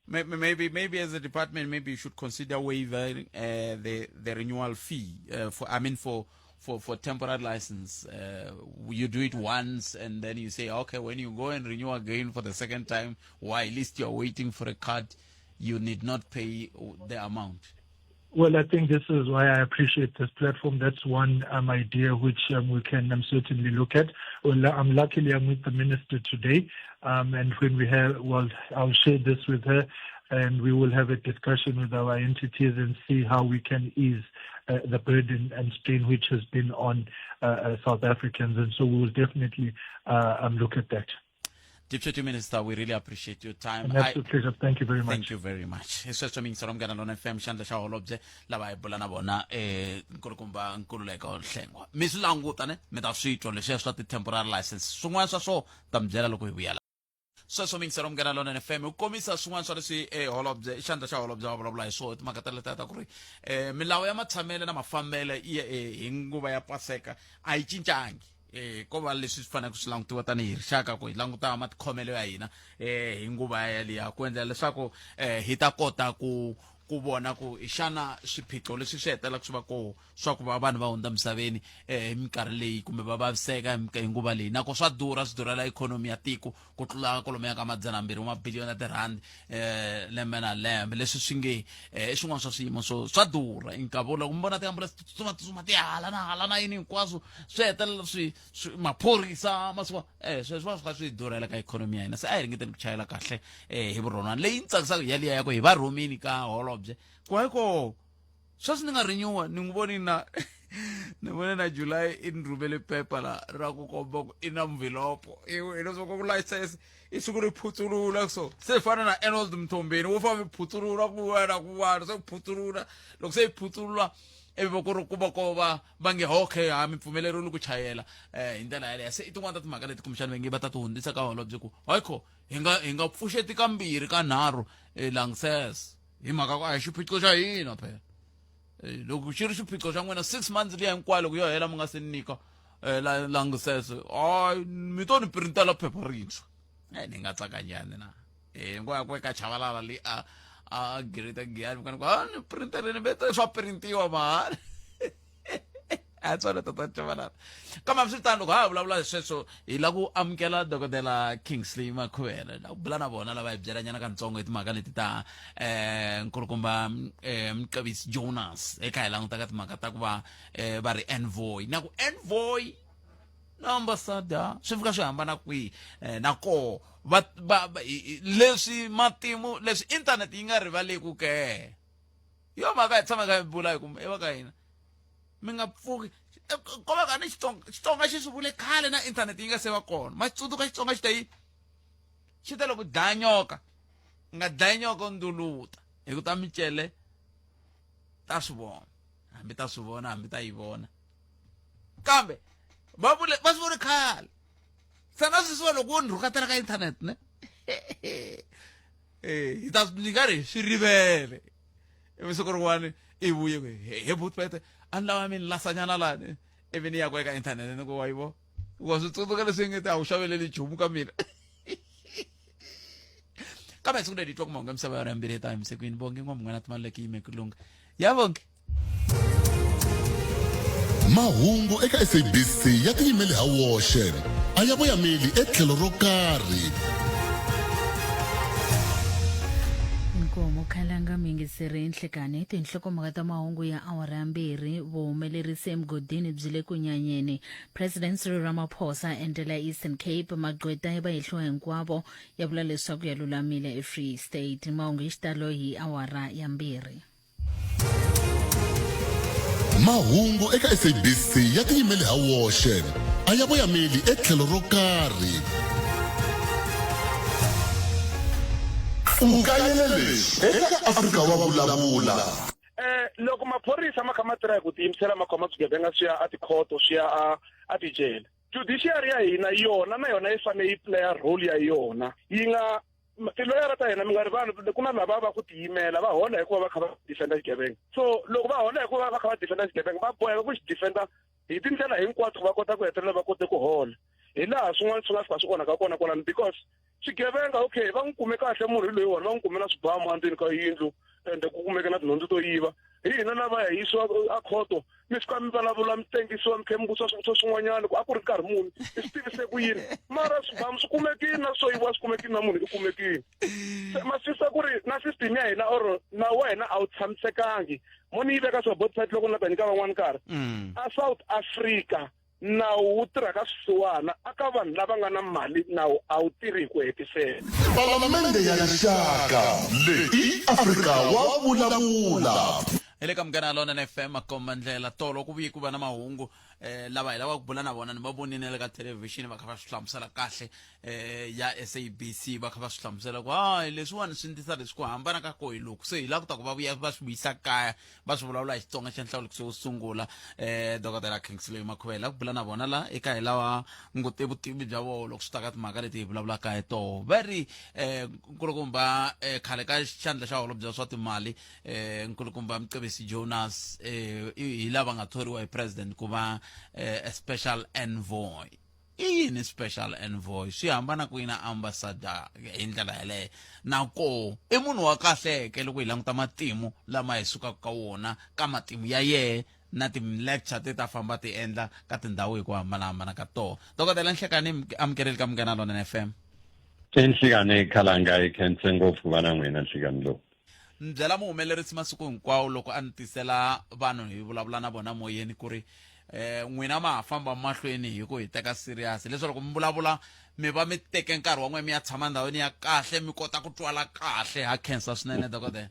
Maybe, maybe as a department, maybe you should consider waiving uh, the the renewal fee uh, for. I mean, for for for temporary license. Uh, you do it once, and then you say, okay, when you go and renew again for the second time, while at least you're waiting for a card, you need not pay the amount. Well, I think this is why I appreciate this platform. That's one um, idea which um, we can um, certainly look at. Well, I'm luckily I'm with the minister today, um, and when we have, well, I'll share this with her, and we will have a discussion with our entities and see how we can ease uh, the burden and strain which has been on uh, uh, South Africans. And so we will definitely uh, um, look at that. Deputy Minister, we really appreciate your time. An absolute pleasure. Thank you very much. Thank you very much. Hi sweswo mingisero munghana lona FM xandla xa holobye lava hi bula na vona eh nkulukumba nkululeko nhlengwa. Mi swi languta ne mi ta swi twa leswiya swa ti-temporary license. Swin'wana swa swona ta mi byela loko hi vuya la. Sweswo mingisero munghana lona FM u komisa swin'wana swa leswi eh holobye xandla xa holobye va vulavula hi swona timhaka ta letiya ta ku ri eh milawu ya matshamele na mafambele eh, hi nguva ya paseka a yi cincangi eh ko va leswi swi faneleke swi langutiwa tanihi rixaka ku hi languta matikhomelo ya hina eh hi nguva yaliya ku endlela leswaku eh hi ta kota ku ku vona ku xana swiphiqo leswi swi hetelelaka swi va koho swa ku va vanhu va hundza misaveni eh hi minkarhi leyi kumbe va vaviseka hi nguva leyi nako swa durha swi durhela ikhonomi ya tiko ku tlula kwalomuya ka madzanambirhi wa mabiliyoni ya tirhandi um lembe na lembe leswi swi nge um i swin'wana swa swiyimo swo swa durha inkavu loko mi vona tiambulense ti tsutsuma tsutsuma ti hala na hala na yini hinkwaswo swi hetelela swi maphorisa masiku um sweswo va swi kha swi durhela ka ikhonomi ya hina se a hi ringeteni ku chayela kahle um hi vurhonwana leyi ni tsakisaka yaliya ya ku hi va rhumini ka holobye ku hayi ko sweswi ni nga renewa ni n'wi voni na ni vone na july i ni rhumele pepa la ra ku komba ku i na mvhilopo hileswaku ku license i siku ri phutsulula so se fana na Arnold Mthombeni wo famba phutsulula kun'wana na kun'wana se phutsulula loko se yi phutsulula ivi va ku ri kuma ko va va nge okay ha mi pfumeleriwile ku chayela um hi ndlela yaleyo se i tin'wana ta timhaka leti kumbexana va nge va ta ti hundzisa ka holobye ku hayi hi nga hi nga pfuxeti kambirhi ka nharhu eh, langisese hi mhaka ku a hi xiphiqo xa hina phela eh, loko xi ri xiphiqo xa n'wina six months liya hinkwayo loko yo hela mi nga se nyika eh, langisese hayi mi to ni printela phepha rintshwa e ni nga tsaka njhani na e ngo ya ku eka chavalala leyi a a greater giyani mi a ni printeleni vete swa printiwa mahala a tswala tata chavalala kambe hambiswiritano loko ha ha vulavula hi sweswo hi lava ku amukela dokodela kingsley makhuvele la ku bula na vona lava hi byelanyana kantsongo hi timhaka leti ta um nkulukumba um mqavisi jonas eka hi languta ka timhaka ta ku va um va ri envoy na ku envoy na ambassador swi fika swi hambana kwihi um na koho va va leswi matimu leswi internet yi nga rivaleku ke yo mhaka hi tshama kha hi bula hi ku i va ka hina mi nga pfuki eh, ko va ka ni xitsonga xitsonga xi swi vule khale na inthanete yi nga se va kona ma xi tsundzuka xitsonga xi ta yini xi ta loko dlaya nyoka nga dlayi nyoka u nduluta hi ku ta micele ta swi vona hambi ta swi vona hambi ta yi vona kambe va vule va swi vone khale se na sweswiwa loko wo ni rhukatela ka inthanete ne eh hi ta ni nga ri swi rivele ivi siku rin'wana i vuye ku he butpete a ni lava mi ni lasanyana lani ivi ni ya ku eka inthanete ni ku wa yi vo wa swi tsundzuka leswi nge te a wu xaveleli nchumu ka mina kambe siku leri twa ku mahungu ya misava yona yambirhi ta himisekwini vonge n'wamun'wana timaluleke yime ku lunga ya vonge mahungu eka sabc ya tiyimele ha woxe. A ya voyameli etlhelo ro karhi. Inkomu khalanga muyingiseri nhlekani tinhlokomhaka ta mahungu ya awara ya mbirhi vuhumelerisi emugodini byi le ku nyanyeni President Cyril Ramaphosa endlela Eastern Cape magqweta ya vahehliwa hinkwavo ya vula leswaku ya lulamile eFree State mahungu hi xitalo hi awara ya mbirhi Mahungu eka SABC ya tiyimele ha woxe a ya voyameli etlhelo ro karhi. U kayele leswi eka Afrika wa Vulavula. Eh loko maphorisa ma kha ma tirha hi ku tiyimisela ma khoma swigevenga swi ya etikhoto swi ya a a tijele judiciary ya hina yona na yona yi fanele yi playa role ya yona yi nga tiloyara ta hina mi nga rivali ku na lava va ku tiyimela va hola hikuva va kha va defenda xigevenga so loko va hola hikuva va kha va defenda xigevenga va boheka ku xi defenda hi tindlela hinkwato va kota ku hetelela va kote ku hola hi laha swin'wana swi nga fika swi onhaka kona kwalano because swigevenga okay va n'wi kume kahle munhu loyiwani va n'wi kume na swibamu endzeni ka yindlu ende ku kumeke na tinhundzu to yiva hi hina lava ya yisiwa a khoto mi fika mi vulavula mi tengisiwa mi tlhe mi vutisa swivutiso swin'wanyana ku a ku ri nkarhi muni i swi tivise ku yini mara swibamu swi kumekile na swo yiviwa swi kumekile na munhu i kumekile se ma swi ku ri na system ya hina or nawu wa hina a wu tshamisekangi mo ni yi veka swa both side loko ni la ta nyika van'wani nkarhi a South Africa Nawu wu tirha ka swisiwana, a ka vanhu lava nga na mali nawu a wu tirhi hi ku hetiseka. Palamende ya Rixaka, leyi i Afrika wa vulavula. Hi le ka Munghana Lonene FM makomba ndlela tolo ku vuye ku va na mahungu eh, lava hi lavaka ku bula na vona ni va vonile na le ka thelevhixini va kha va swi hlamusela kahle eh, ya SABC va kha va swi hlamusela ku hayi leswiwani swi ndlisa leswi ku hambana ka koho hi loku se hi lava ku ta ku va vuya va swi vuyisa kaya va swi vulavula hi Xitsonga xa nhlawulekiso wo sungula eh dokodela Kingsley Makhuvela ku bula na vona la eka hi lava ngo te vutivi bya vona loko swi ta ka timhaka leti hi vulavulaka hi toho va ri eh nkulukumba eh, khale ka xandla xa holobye swa timali eh nkulukumba Mcebisi Jonas eh hi lava nga thoriwa hi president ku va eh, a special envoy I yini special envoy? Swi hambana kwihi na ambassador hi ndlela yaleyo? Na koho i munhu wa kahle-ke loko hi languta matimu lama hi sukaka ka wona ka matimu ya yehe na ti-lecture te ta famba ti endla ka tindhawu hi ku hambanahambana ka toho. Dokodela Nhlekani amukeleli ka Munghana Lonene FM. I Nhlikani Khalanga hi khense ngopfu ku va na n'wina nhlikani lowu. Ni byela muhumelerisi masiku hinkwawo loko a ni tisela vanhu hi vulavula na vona moyeni ku ri eh n'wina ma ha famba mahlweni hi ku hi teka serious leswaku loko mi vulavula mi va mi teke nkarhi wa n'wina mi ya tshama ndhawini ya kahle mi kota ku twala kahle ha khensa swinene dokodela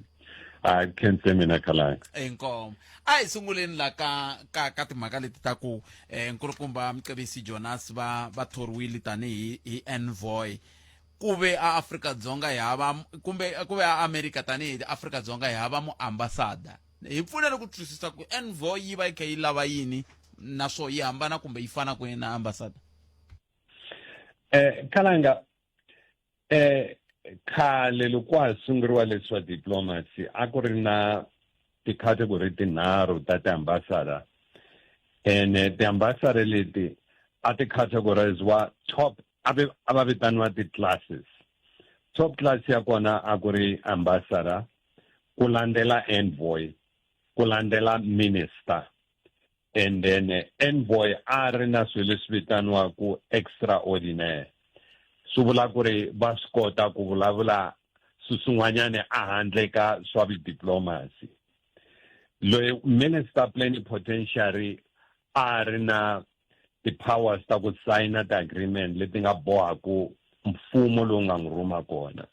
a khense mina khalanga inkomo a hi sunguleni la ka ka ka timhaka leti ta ku eh nkulukumba Mcebisi Jonas va va thoriwile tanihi hi envoy ku ve a Afrika Dzonga hi hava kumbe ku ve a Amerika tanihi Afrika Dzonga hi hava muambasada hi pfunele ku twisisa ku envoy yi va yi kha yi lava yini naswo yi hambana kumbe yi fana kwini na ambassador eh kalanga eh khale loko ha sunguriwa leswi swa diplomacy a ku ri na ti-category tinharhu ta ti-ambassador ene ti-ambassador leti a ti categoriziwa top a ve a va vitaniwa ti-classes top class ya kona a ku ri ambassador ku landzela envoy ku landzela minister and then envoy a ri na swilo leswi vitaniwaku extraordinaire swi vula ku ri va swi kota ku vulavula swilo swin'wanyana a handle ka swa vudiplomacy loyi minister plenipotentiary a ri na ti-powers ta ku sayina ti-agreement leti nga bohaku mfumo lowu nga n'wi rhuma kona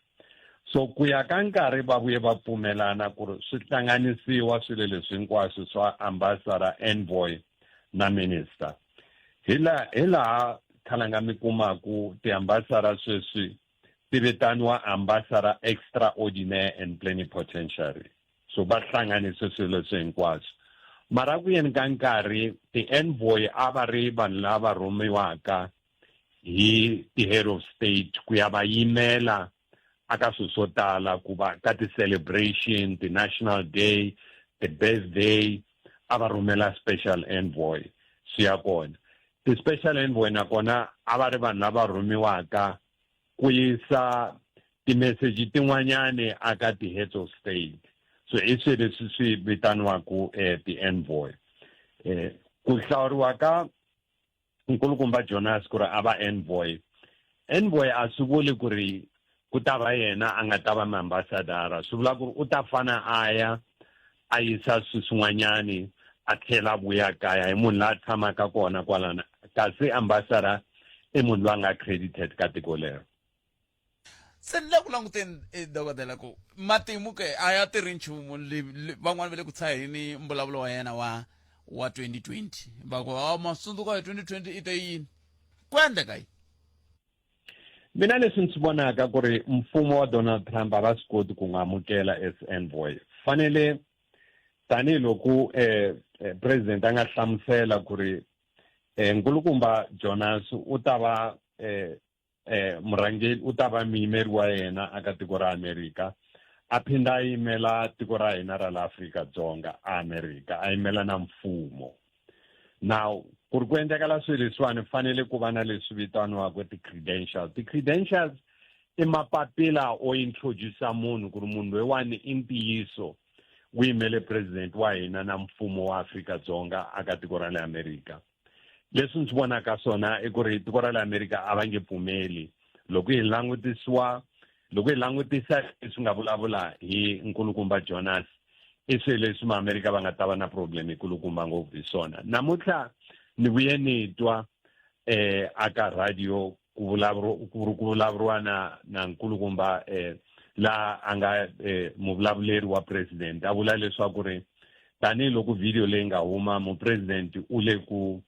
so ku ya ka nkarhi va vuye va pfumelana ku ri swi hlanganisiwa swilo leswi hinkwaswo swa ambassador envoy na minister hi laha hi laha khalanga mi kumaku ti-ambassador sweswi ti vitaniwa ambassador extraordinaire and plenipotentiary so va hlanganise swilo leswi hinkwaswo mara ku yeni ka nkarhi ti-envoy a va ri vanhu lava rhumiwaka hi ti-head of state ku ya va yimela aka swilo swo tala ku va ka ti-celebration ti-national day ti-birthday a va rhumela special envoy swi ya kona ti-special envoy nakona a va ri vanhu lava rhumiwaka ku yisa timeseji tin'wanyani aka ti-heads of state so i swilo leswi swi vitaniwaku eh, ti-envoy eh, ku hlawuriwa ka Nkulukumba Jonas ku ri a va envoy. Envoy a swi vuli ku ri ku ta va yena a nga ta va muambasadara, swi vula ku ri u ta fana a ya a yisa swi swin'wanyani a tlhela a vuya kaya hi munhu la a tshamaka kona kwalana kasi ambassador i munhu loyi a nga accredited ka tiko lero. Se ni le ku languteni eh, dokodela ku matimu ke a ya tirhi nchumu van'wani va le ku tshaheni mbulavulo wa yena wa wa 2020 va ku a masundzuka hi 2020 i te yini ku endleka yini mina leswi ni swi vonaka ku ri mfumo wa Donald Trump a va swi koti ku n'wi amukela as envoy fanele tanihiloko eh, eh president a nga hlamusela ku ri eh, nkulukumba Jonas u ta va eh, eh murhangeri u ta va muyimeri wa yena aka tiko ra Amerika a phinda a yimela tiko ra hina ra la Afrika-Dzonga aAmerika a yimela na mfumo now ku ri ku endlekala swilo leswiwani fanele ku va na leswi vitaniwaka ti-credentials ti-credentials i mapapila o introducer munhu ku ri munhu loyiwani i ntiyiso wu yimele president wa hina na mfumo wa Afrika-Dzonga aka tiko ra le Amerika leswi ndzi vonaka swona i ku ri tiko ra le Amerika a va nge pfumeli loko hi langutisiwa loko hi langutisa leswi nga vulavula hi nkulukumba Jonas i swilo leswi maamerika va nga ta va na problem ikulukumba ngopfu hi swona namuntlha ni vuye ni twa eh aka radio ku vulavuriwa ku vulavuriwa na na nkulukumba eh la a nga eh, muvulavuleri wa president a vula leswaku ri tanihiloko video leyi nga huma mupresident u le ku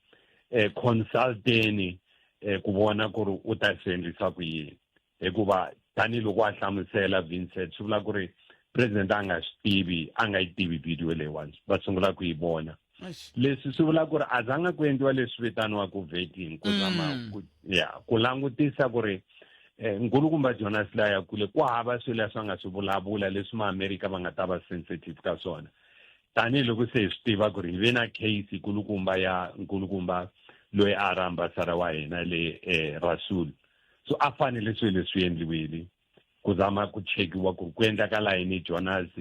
eh, consulteni eh, ku vona ku ri u ta swi endlisa ku yini hikuva tanihiloko a hlamusela Vincent swi vula ku ri president a nga swi tivi a nga yi tivi video leyiwani va sungula ku yi vona leswi swi vula ku ri a zanga ku endliwa leswi vitaniwaka vetting ku zama mm. ku ya ku langutisa ku ri eh, nkulukumba Jonas la ya kule ku hava swilo leswi a nga swi vulavula leswi maamerika va nga ta va sensitive ka swona tanihiloko se hi swi tiva ku ri hi ve na case nkulukumba ya nkulukumba loyi a ri ambassador wa hina le eh, Rasul so a fanele swilo leswi endliwile ku zama ku chekiwa ku ku endlakala yini Jonas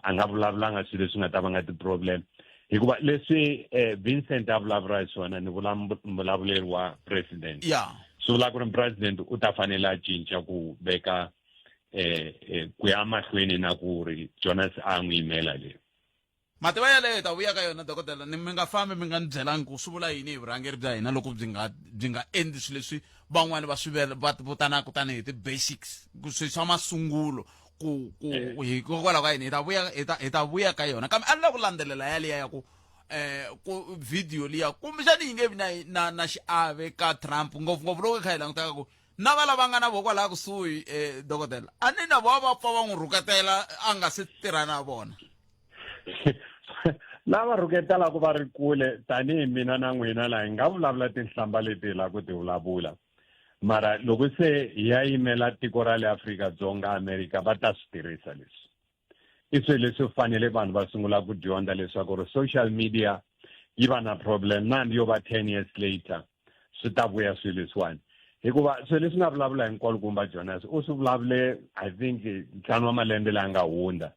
a nga vulavulanga swilo leswi nga ta vanga ti-problem hikuva leswi eh, Vincent a vulavula hi swona ni vula mbulavuleri wa president yeah. swi vula ku ri president u ta fanele a cinca ku veka eh, eh ku ya mahlweni na ku ri Jonas a n'wi yimela leyi Mativa yaleyo hi ta vuya ka yona dokodela ni mi nga fambi mi nga ni byelangi ku swi vula yini hi vurhangeri bya hina loko byi nga byi nga endli swilo leswi van'wani va swi va vitanaka tanihi ti-basics ku swi swa masungulo ku ku eh. hikokwalaho ka yini hi ta vuya hi ta hi ta vuya ka yona kambe a ni lava ku landzelela yaliya ya ku eh ku video liya kumbexani yi nge vi na na na xiave ka Trump ngopfungopfu loko hi kha hi langutaka ku na va lava nga na vona kwalaya kusuhi eh dokodela a ni na vona va pfa va n'wi rhuketela a nga se tirha na vona lava rhuketelaka va ri kule tanihi mina na n'wina laha hi nga vulavula tinhlamba leti hi lava ku ti vulavula mara loko se hi ya yimela tiko ra le Afrika-Dzonga Amerika va ta swi tirhisa leswi i swilo leswi fanele vanhu va sungula ku dyondza leswaku ri social media yi va na problem na hambi yo va 10 years later swi ta vuya swilo leswiwani hikuva swilo leswi nga vulavula hinkwalukumba Jonas u swi vulavule i think ntlhanu wa malembe leyi nga hundza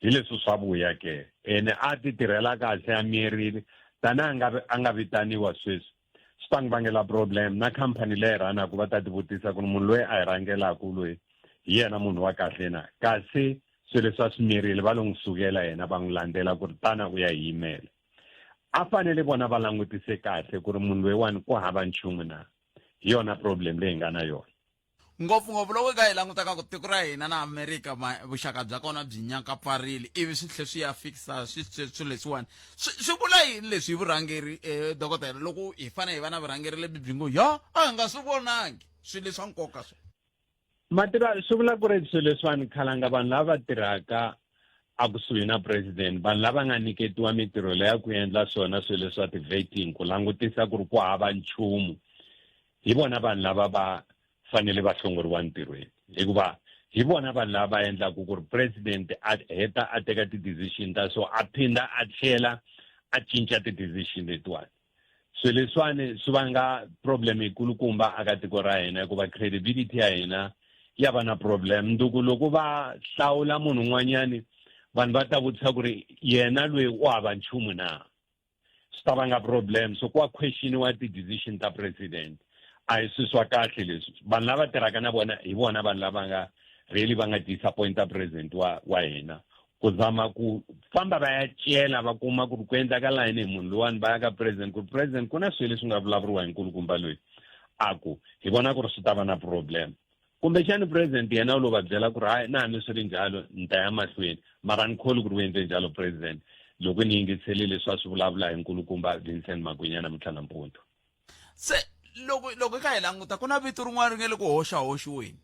hi leswi swa vuya ke ene a ti tirhela kahle a miyerile tani a nga a nga vitaniwa sweswi swi ta n'wi vangela problem na khampani leyi rhanaka va ta ti vutisa ku ri munhu loyi a hi rhangelaka loyi hi yena munhu wa kahle na kasi swilo leswi a swi mirile va lo n'wi sukela yena va n'wi landzela ku ri tana u ya hi yimela a fanele vona va langutise kahle ku ri munhu loyiwani ku hava nchumu na hi yona problem leyi nga na yona ngopfungopfu loko hi kha hi langutaka ku tiko ra hina na amerika vuxaka bya kona byi nyakapfarile ivi swi tlhe swi ya fikisa swilo leswiwani swi vula yini leswi hi vurhangeri um dokodela loko hi fanele hi va na vurhangeri lebyi byi ngo ya a hi nga swi vonangi swilo leswa nkoka swo mativa swi vula ku ri swilo leswiwani khalanga vanhu lava tirhaka a kusuhi na president vanhu lava nga nyiketiwa mitirho leya ku endla swona swilo leswa ti-vetting ku langutisa ku ri ku hava nchumu hi vona vanhu lava va fanele va hlongoriwa ntirhweni hikuva hi vona vanhu lava va endlaku ku ri president a heta a teka ti-decision ta so a phinda a tlhela a cinca ti-decision letiwani swilo leswiwani swi vanga problem yikulukumba aka tiko ra hina hikuva credibility ya hina ya va na problem nduku loko va hlawula munhu un'wanyani vanhu va ta vutisa ku ri yena loyi u hava nchumu na swi ta vanga problem so ku wa questioniwa ti-decision ta president a hi swilo swa kahle leswi vanhu lava tirhaka na vona hi vona vanhu lava nga really va nga disappointa president wa wa hina ku zama ku famba va ya cela va kuma ku ri ku endlakala yini hi munhu luwani va ya ka president ku ri president ku na swilo leswi nga vulavuriwa hi nkulukumba loyi a ku hi vona ku ri swi ta va na problem kumbexani president yena u lo va byela ku ri hayi na hambi swi ri njhalo ni ta ya mahlweni mara ni kholi ku ri u endle njhalo president loko ni yingisele leswi a swi vulavula hi nkulukumba Vincent Magwinya namuntlha nampundzu se loko loko hi kha hi languta ku na vito rin'wana ri nge le ku hoxa hoxiweni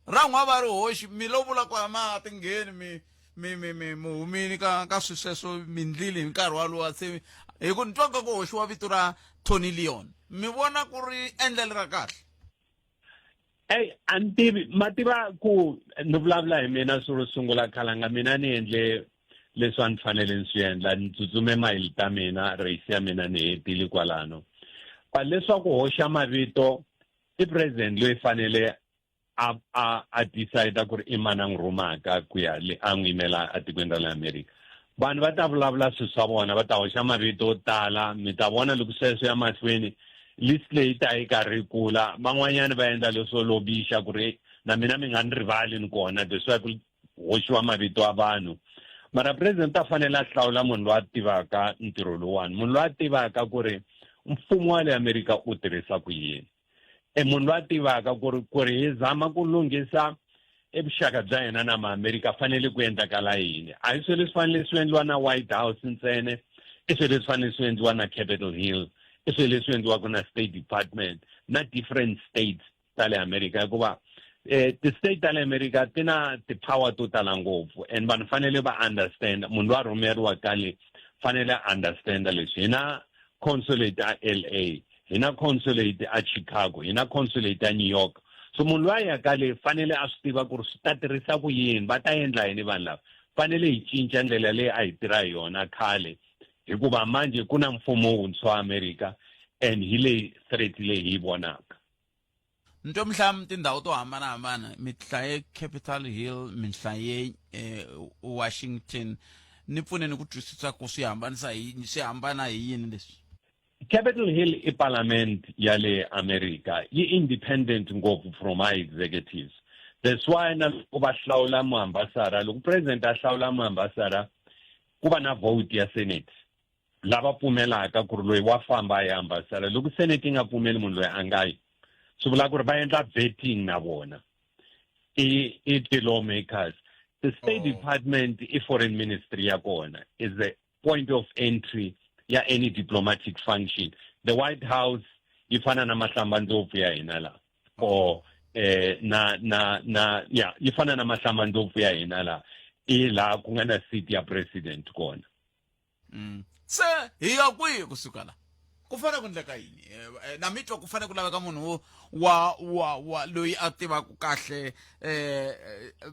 ra n'wa va ri hoxi mi lo vula ku a ti ngheni mi mi mi mi mi humini ka ka swi sweswo mi ndlile hi nkarhi walowa se hi ku ni twa ka ku hoxiwa vito ra Tony Leon mi vona ku ri endlelo ra kahle Ey a ni tivi ma tiva ku ni vulavula hi mina swi ro sungula khalanga mina ni endle leswi a ni fanele ni swi endla ni tsutsume mayili ta mina race ya mina ni hetile kwalano but leswaku hoxa mavito i president loyi fanele a a a decide ku ri i mani a n'wi rhumaka ku ya le a n'wi yimela etikweni ra le America vanhu va ta vulavula swilo swa vona va ta hoxa mavito yo tala mi ta vona loko sweswo ya mahlweni list leyi ta yi karhi yi kula van'wanyana va endla leswo lobixa ku ri na mina mi nga ni rivali ni kona that's why ku hoxiwa mavito ya vanhu mara president a fanele a hlawula munhu loyi a tivaka ntirho lowuwani munhu loyi a tivaka ku ri mfumo wa le amerika u tirhisa ku yini e munhu loyi a tivaka ku ri ku ri hi zama ku lunghisa e vuxaka bya hina na maamerika fanele ku endlakala yini a hi swilo leswi fanele swi endliwa na white house ntsena i swilo leswi fanele swi endliwa na capitol hill i swilo leswi endliwaka na state department na different states ta le america hikuva eh ti-state ta le america ti na ti-power to tala ngopfu and vanhu fanele va understand munhu loyi a rhumeriwa ka le fanele a understand leswi hina consulate a L_A hi na consulate a Chicago hi na consulate a New York so munhu loyi a yaka le fanele a swi tiva ku ri swi ta tirhisa ku yini va ta endla yini vanhu lava fanele hi cinca ndlela leyi a hi tirha hi yona khale hikuva manje ku na mfumo wuntshwa wa America and hi leyi threat leyi hi yi vonaka ni twa mi hlaya tindhawu to hambanahambana mi hlaye capital hill mi hlaye eh, washington ni pfuneni ku twisisa ku swi hambanisa hi swi hambana hi yini leswi Capitol Hill i parliament ya le America yi independent ngopfu from our executives that's why na loko va hlawula muambassador loko president a hlawula muambassador ku va na vote ya senate lava pfumelaka ku ri loyi wa famba a ya ambassador loko senate yi nga pfumeli munhu loyi a nga yi swi vula ku ri va endla vetting na vona i i ti-lawmakers the state oh. department i foreign ministry ya kona is the point of entry ya any diplomatic function the white house yi fana na mahlambandlopfu ya hina la or eh na na na ya yi fana na mahlambandlopfu ya hina la i laha ku nga na seat ya president kona mm. se hi ya kwihi kusuka la ku fanele ku endleka yini eh, eh, na mi twa ku fanele ku laveka munhu wa wa wa loyi a tivaka kahle eh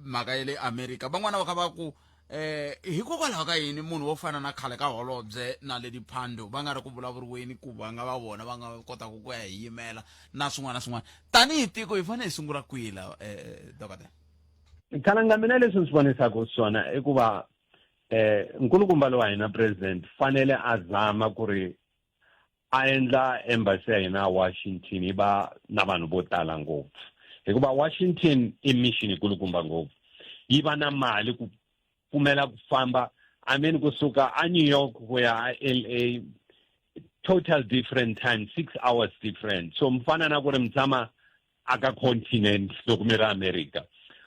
mhaka ya le America van'wana va kha va ku eh hikokwalaho ka yini munhu wo fana na khale ka holobye na Lady Phando va nga ri ku vulavuriweni ku va nga va vona va nga kotaka ku ya hi yimela na swin'wana na swin'wana tanihi tiko hi fanele hi sungula kwihi la eh dokodela khalanga mina leswi ndzi vonisaka swona i ku va eh nkulukumba lowa hina president fanele a zama ku ri a endla embassy ya hina Washington yi va na vanhu vo tala ngopfu hikuva Washington i mission yikulukumba ngopfu yi va na mali ku pfumela ku famba I mean kusuka a New York ku ya a LA total different time 6 hours different so mfana na ku ri mi tshama aka continent loko mi ri America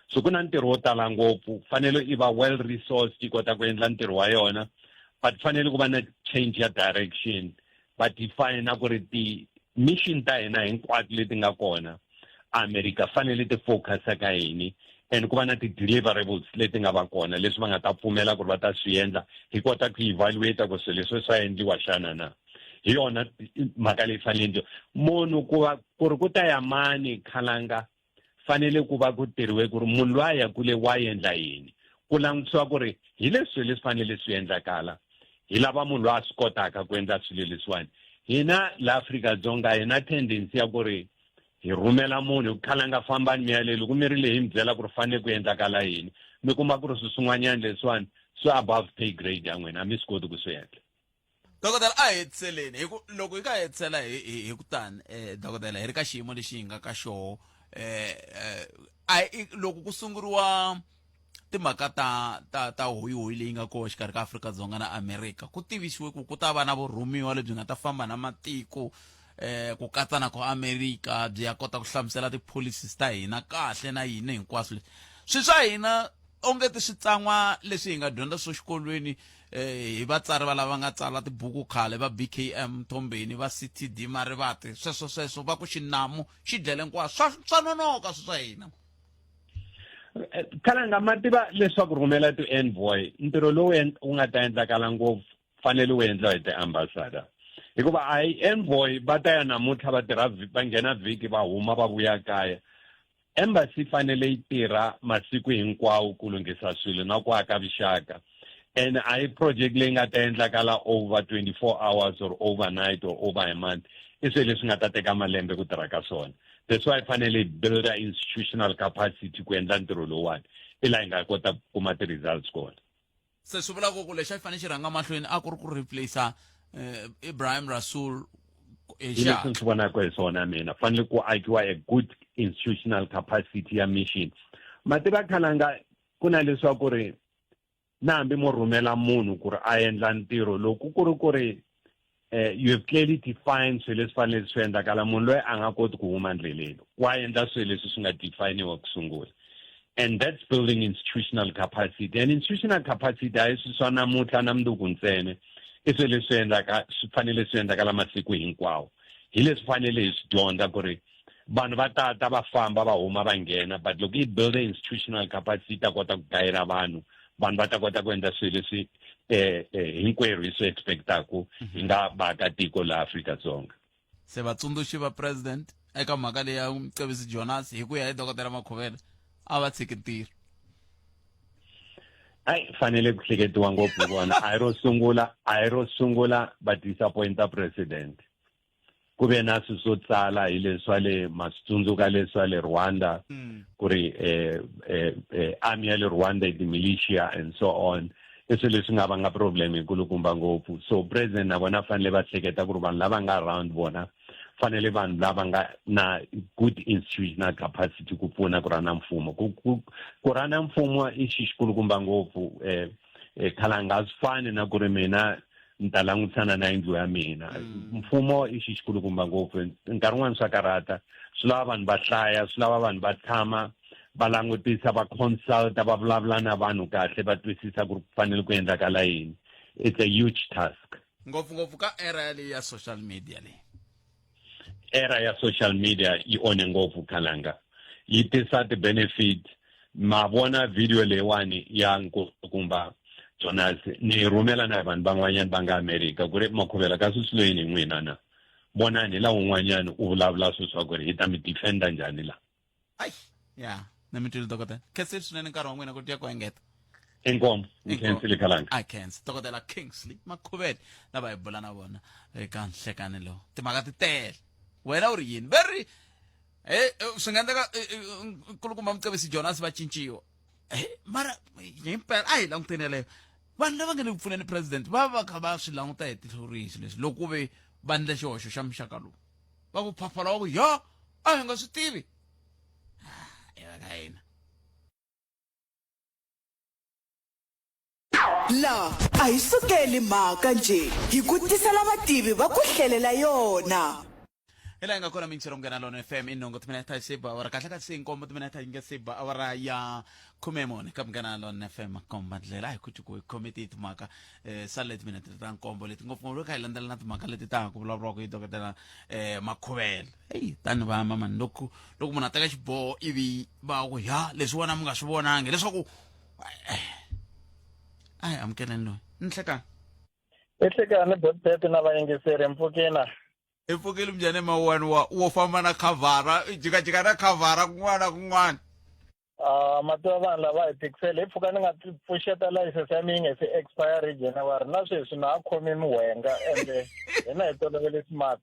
so ku na ntirho wo tala ngopfu fanele i va well resourced yi kota ku endla ntirho wa yona but fanele ku va na change ya direction va define na ku ri ti-mission ta hina hinkwato leti nga kona America fanele ti focus ka yini and ku va na ti-deliverables leti nga va kona leswi va nga ta pfumela ku ri va ta swi endla hi kota ku evaluate ku swilo leswi swa endliwa xana na hi yona mhaka leyi fanele endliwa munhu ku va ku ri ku ta ya mani khalanga fanele ku va ku tirhiwe ku ri munhu loyi a ya kule wa endla yini ku langutisiwa ku ri hi leswi leswi fanele swi endlakala hi lava munhu loyi a swi kotaka ku endla swilo leswiwani hina la Afrika-Dzonga hi na tendency ya ku ri hi rhumela munhu hi ku khalanga fambani mi ya le loko mi ri leyi mi byela ku ri fanele ku endlakala yini mi kuma ku ri swi swin'wanyana leswiwani swi above pay grade ya n'wina a mi swi koti ku swi endla. Dokodela, a hi hetiseleni hi ku loko hi ka hetisela hi ku tani, dokodela, hi ri ka xiyimo lexi hi nga ka xoho, a loko ku sunguriwa timhaka ta hoyihoyi leyi nga koho exikarhi ka Afrika-Dzonga na Amerika, ku tivisiwe ku ku ta va na vurhumiwa lebyi nga ta famba na matiko, ku katsa na ku Amerika, byi ya kota ku hlamusela ti-policies ta hina kahle na yini hinkwaswo leswi swi swa hina, onge ti switsan'wa leswi hi nga dyondza swo xikolweni, hi vatsari va lava nga tsala tibuku khale, va BKM Mthombeni, va CTD Marivate, sweswo sweswo va ku xinamu xi dlele hinkwaswo, swa nonoka swi swa hina. Khalanga, ma tiva leswaku rhumela ti-envoy, ntirho lowu wu nga ta endlakala ngopfu fanele wu endliwa hi ti-ambassador, hikuva a hi envoy va ta ya namuntlha va tirha, va nghena vhiki, va huma, va vuya kaya. Embassy fanele yi tirha masiku hinkwawo ku lunghisa swilo na ku aka vuxaka, and a hi project leyi nga ta endlakala over 24 hours or overnight or over a month. I swilo leswi nga ta teka malembe ku tirha ka swona. That's why fanele hi builda institutional capacity ku endla ntirho lowuwani, i laha hi nga kota ku kuma ti-results kona. Se swi vula ku lexi a xi fanele xi rhanga mahlweni a ku ri ku replace Ibrahim Rasool hi leswi ni swi vonaka hi swona mina, fanele ku akiwa a good institutional capacity ya mission. Mativa Khalanga, ku na leswaku ri na hambi mo rhumela munhu ku ri a endla ntirho, loko ku ri you have clearly defined swilo leswi fanele swi endlakala, munhu loyi a nga koti ku huma ndleleni, wa endla swilo leswi swi nga definiwa ku sungula. And that's building institutional capacity, and institutional capacity a hi swilo swa namuntlha na mundzuku ntsena, i swilo leswi endlaka, swi fanele swi endlakala masiku hinkwawo. Hi leswi fanele hi swi dyondza ku ri vanhu va tata va famba, va huma, va nghena, but loko i build institutional capacity, ta kota ku gayela vanhu, vanhu va ta kota ku endla swilo leswi hinkwerhu hi swi expectaku hi nga vaakatiko la Afrika-Dzonga. Se vatsundzuxi va president eka mhaka leyi ya Mcebisi Jonas, hi ku ya hi Dokodela Makhuvele, a va tshiki ntirho? Ayi, fanele ku hleketiwa ngopfu hi vona. A hi ro sungula, a hi ro sungula va disappointa president. Ku ve na swilo swo tsala hi leswa le, ma swi tsundzuka leswa le Rwanda, ku ri army ya le Rwanda i ti-militia and so on. I swilo leswi nga vanga problem yikulukumba ngopfu. So president na vona fanele va hleketa ku ri vanhu lava nga around vona fanele vanhu lava nga na good institutional capacity ku pfuna ku rana mfumo. Ku rana mfumo i xi xikulukumba ngopfu, Khalanga, a swi fani na ku ri mina ni ta langutisana na yindlu ya mina. Mfumo i xi xikulukumba ngopfu, nkarhi wun'wani swa karhata, swi lava vanhu va hlaya, swi lava vanhu va tshama va langutisa, va consulta, va vulavula na vanhu kahle, va twisisa ku ri ku fanele ku endlakala yini. It's a huge task. Ngopfungopfu ka era yaleyi ya social media leyi. Era ya social media yi onhe ngopfu, Khalanga. Yi tisa ti-benefit. Ma vona video leyiwani ya Nkulukumba Jonas, ni yi rhumela na hi vanhu van'wanyana va nga America ku ri Makhuvela ka sweswi loyini hi n'wina na vonani hi la un'wanyana u vulavula sweswi swa ku ri hi ta mi defenda njhani la. Ayi ya, na mi twile, dokodela. Khensile swinene nkarhi wa n'wina ku tiya ku engeta. Inkomu, nkhensile Khalanga. A khensa Dokodela Kingsley Makhuvele, lava hi bula na vona eka nhlekani lowu. Timhaka ti tele, wena u ri yini? Ve ri swi nga endleka nkulukumba Mcebisi Jonas va cinciwa, mara himpela a hi languteni yaleyo. Vanhu lava nga le ku pfuneni president va va kha va swi languta hi tihlo rihi swilo leswi? Loko ku ve va endla xihoxo xa muxaka lowu, va ku phaphala, va ku yo a hi nga swi tivi i va ka hina. La a hi sukeli mhaka njhe, hi ku tisela vativi va ku hlelela yona. Hi laha hi nga kona minchero Munghana Lona FM i nhungu timinete hi se ba awara, kahle kahle se inkombo timinete yi nga se ba awara ya 14 ka Munghana Lona FM. Komba ndlela a hi kuti ku hi khome tihi timhaka, sale timinete ta nkombo leti, ngopfungopfu loko hi landzela na timhaka leti ta ha ku vulavuriwaka hi Dokodela Makhuvele. Eyi, tani va mani, loko munhu a teka xiboho ivi va ku ya leswi wona mi nga swi vonangi leswaku a hi amukeleni loyi nhlekani. Ehlekani Botpet na vayingiseri, mpfukina. I pfukile mjhani mawani wa wo famba na khavhara, i jikajika na khavhara kun'wana na kun'wana. Ah, mativa vanhu lava hi tikisele hi pfuka ni nga pfuxeta layisense ya mina yi nga se expire hi January, na sweswi na ha khome miwenga, ende hina hi tolovele smart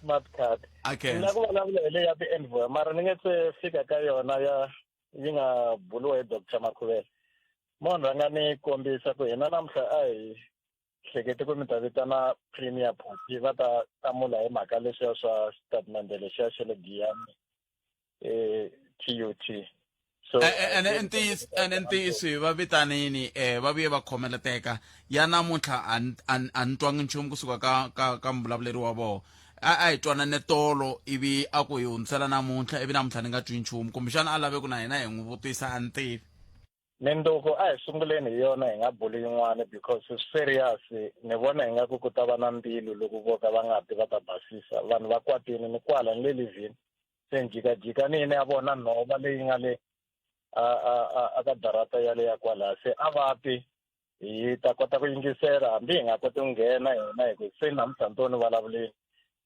smart card. Okay. Ni la ku vulavula hi leyi ya ti-envoy, mara ni nge se fika ka yona ya yi nga buriwa hi Dr Makhuvele. Mo ni rhanga ni kombisa ku hina namuntlha a hi hleketi ku mi ta vitana Premier Phophi va ta hlamula hi mhaka leswiya swa xitatimende lexiya xa le Giyani eh TUT. So ene i ntiyiso ene ntiyiso hi va vitanini eh va vuye va khomeleteka ya namuntlha a ni- a ni- a ni twangi nchumu kusuka ka ka ka muvulavuleri wa vona a a hi twanane tolo ivi a ku hi hundzisela namuntlha ivi namuntlha ni nga twi nchumu kumbexana a lave ku na hina hi n'wi vutisa a ni tivi. Mindzuku a hi sunguleni hi yona hi nga buli yin'wana because swi serious ni vona ingaku ku ta va na mbilu loko vo ka va nga ti va ta basisa vanhu va kwatini ni kwala ni le livhini se ni jikajika ni yini ya vona nhova leyi nga le a a a a ka darata yale ya kwala se a va ti hi ta kota ku yingisela hambi hi nga koti ku nghena hina hi ku se namuntlha ni to ni vulavuleni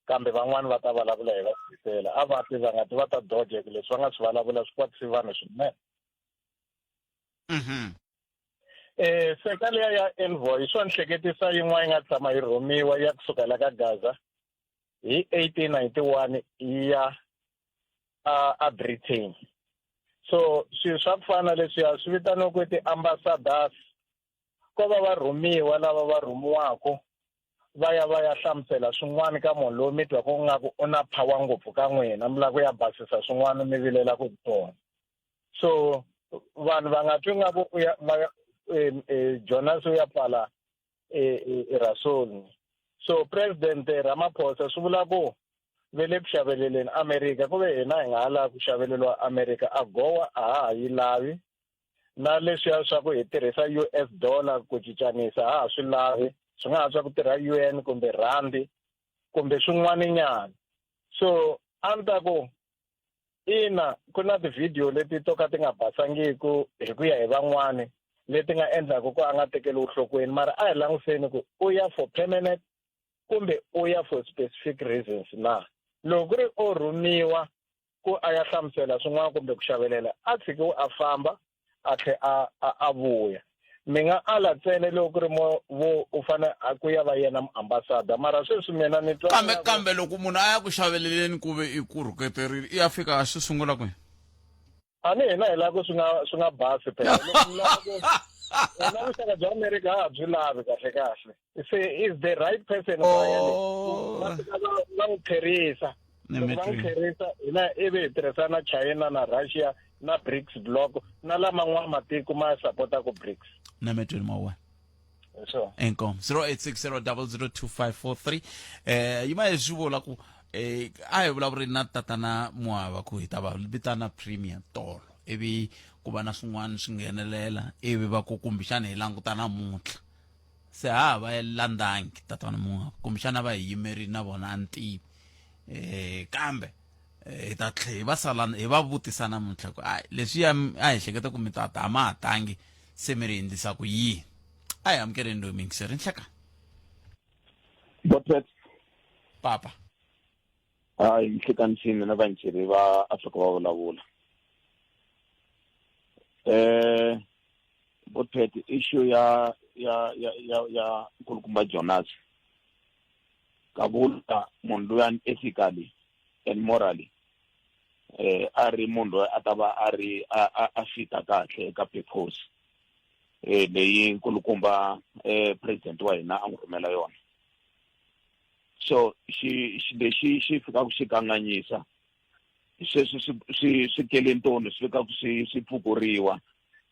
kambe van'wani va ta vulavula hi va yingisela a va ti va nga ti va ta doja hi ku leswi va nga swi vulavula swi kwatise vanhu swinene. Eh se ka liya ya envoy swa ni hleketisa yin'wana yi nga tshama yi rhumiwa ya kusuka la ka Gaza hi 1891 yi ya a, a Britain so swilo swa ku fana leswiya swi vitaniwa ku ti-ambassadors ko va va rhumiwa lava va rhumiwaka va ya va ya hlamusela swin'wana ka munhu loyi mi twaku nga ku u na power ngopfu ka n'wina mi lava ku ya basisa swin'wana mi vilelaka hi swona so vanhu va nga twi nga ku u ya va Jonas u ya pfala Rasool so president Ramaphosa swi vula ku ve le ku xaveleleni America ku ve hina hi nga ha lavi ku xaveleriwa America AGOA a ha ha yi lavi na leswiya swa ku hi tirhisa US dollar ku cincanisa a ha swi lavi swi nga ha swa ku tirha UN kumbe rhandi kumbe swin'waninyana so a ni ta ku Ina, ku na tivhidiyo leti to ka ti nga basangiku hi ku ya hi van'wani leti nga endlaka ku a nga tekeriwi enhlokweni mara a hi languseni ku u ya for permanent kumbe u ya for specific reasons na. Loko ku ri o rhumiwa ku a ya hlamusela swin'wana kumbe ku xavelela a tshikiwi a famba a tlhe a a a vuya mi nga ala ntsena loko ku ri mo vo u fane a ku ya va yena muambasada mara sweswi mina ni twa kambe kambe loko munhu a ya ku xaveleleni ku ve i ku rhuketerile i ya fika a swi sungula kwihi a ni hina hi lava ku swi nga swi nga basi phela loko mi lava ku hina vuxaka bya america a ha byi lavi kahle kahle se is the right person oh. va fika va n'wi tlherisa loko va n'wi tlherisa hina ivi hi tirhisa na china na russia na brics block na laman'wana matiko ma sapotaka brics na metweni ma wena so inkomo 0860002543 eh yima hi swi vula ku eh a hi vulavuri na tatana muhava ku hi ta va vitana premier tolo ivi ku va na swin'wana swi nghenelela ivi va ku kumbexana hi languta namuntlha se ha ha va landangi tatana muhava kumbexana va hi yimerile na vona a ni tivi eh kambe eh, hi ta tlhe hi va sala hi va vutisa namuntlha ku ai leswiya a hi hleketa ku mi ta ta ma ha tangi se mi ri endlisa ku yini a hi amukeleni loyi miyingiseri nhleka Botpet papa hayi nhlikanishini na vayingiseri va Afrika va vulavula eh Botpet issue ya ya ya ya ya nkulukumba Jonas kavula munhu luyani ethically and morally eh a ri munhu loyi a ta va a ri a a fita kahle eka purpose eh leyi nkulukumba eh president wa hina a n'wi rhumela yona so xi xi lexi xi fikaka xi kanganyisa sweswi swi swi swi kelentoni swi fikaka swi swi pfukuriwa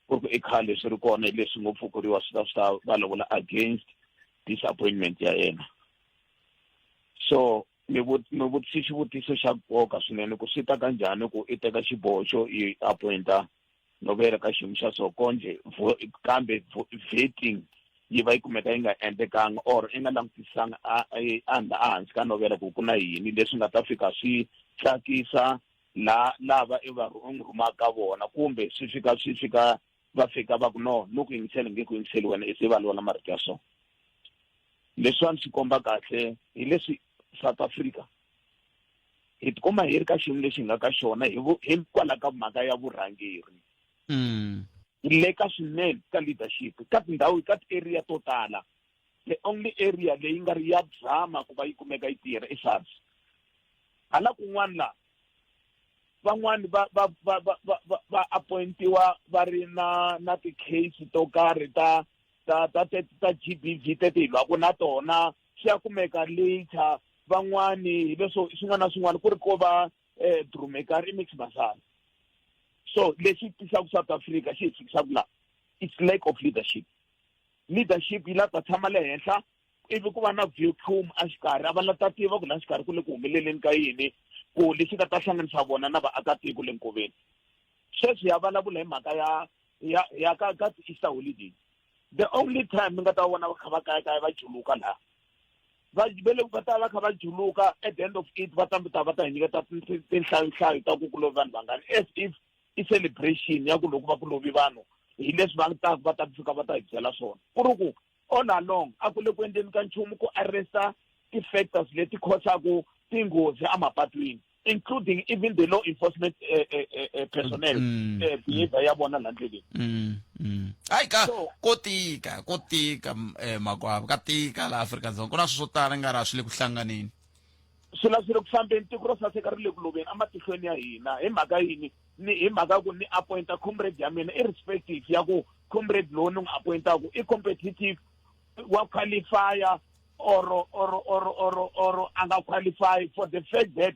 ku ri ku i khale swi ri kona hi leswi ngo pfukuriwa swi ta swi ta vulavula against disappointment ya yena so mi mi vutise xivutiso xa nkoka swinene ku swi ta ka njhani ku i teka xiboho xo i appointa novela ka xiyimo xa so konje kambe vetting yi va yi kumeka yi nga endlekanga or i nga langutisanga ehansi ka novela ku ku na yini leswi nga ta fika swi tsakisa la lava i va u n'wi rhumaka ka vona kumbe swi fika swi fika va fika va ku no no ku yingiseli nge ku yingiseli wena i se va lwela marito ya so leswiwani swi komba kahle hi leswi South Africa hi tikuma hi ri ka xiyimo lexi hi nga ka xona hikwalaho ka mhaka ya vurhangeri hi le ka swinene ka leadership ka tindhawu ka ti-area to tala the only area leyi nga ri ya drama ku va yi kumeka yi tirha i SARS hala kun'wana la van'wani va va va va va va appointiwa va ri na na ti-case to karhi ta ta ta ta ta G_B_V teti hi lwaka na tona swi ya kumeka later van'wani hi leswo swin'wana na swin'wana ku ri ko va um drumekari i mix masala so lexi tisaka South Africa xi hi fikisaka laha it's lack of leadership leadership yi la ta tshama le henhla ivi ku va na vacuum exikarhi a va la ta tiva ku la xikarhi ku le ku humeleleni ka yini ku lexi nga ta hlanganisa vona na vaakatiko le nkoveni sweswi ya vulavula hi mhaka ya ya ya ka ka ti-easter holiday the only time mi nga ta vona va kha va kayakaya va juluka laha va ve le va ta va kha va juluka at the end of it va ta ta va ta hi nyiketa tinhlayohlayo ta ku ku lovi vanhu vangani as if i celebration ya ku loko va ku lovi vanhu hi leswi va ta va ta fika va ta hi byela swona ku ri ku all along a ku le ku endleni ka nchumu ku arresta ti-factors leti khosaku tinghozi emapatwini including even the law enforcement uh, uh, uh, personnel mm. uh, behavior ya vona la ndleleni mm, mm. hayi ka ko tika ko tika eh, makwavo ka tika la Afrika Dzonga ku na swilo swo tala nga ra swi le ku hlanganeni swi la swi le ku fambeni tiko ro saseka ri le ku loveni ematihlweni ya hina hi mhaka yini ni hi mhaka ku ni appointa comrade ya mina irrespective ya ku comrade lowu ni n'wi appointaku i competitive wa qualifya or or or or or a nga qualify for the fact that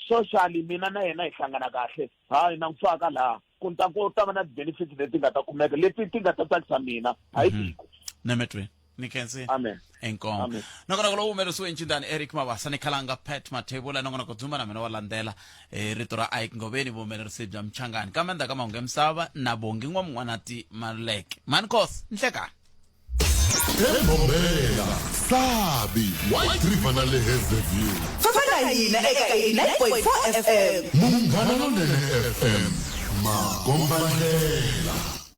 socially mina na yena hi hlangana kahle hayi na n'wi faka laha ku ta ku ta va na ti-benefits leti nga ta kumeka leti ti nga ta tsakisa mina hayi mhm. tiko nemetweni ni khensi amen inkomo nongonoko lowu humelerisiwe ncindani eric mabasa ni khalanga pat mathebula nongonoko dzumba na mina wa landzela eh, rito ra ike ngoveni vuhumelerisi bya mchangani kambe ndzhaku ka mahungu ya misava na bongi n'wamun'wanati maluleke manikos nhlekani Embombela, Sabi, White River na le Hazyview. Famba na hina eka 89.4 FM. Munghana Lonene FM, makombandlela.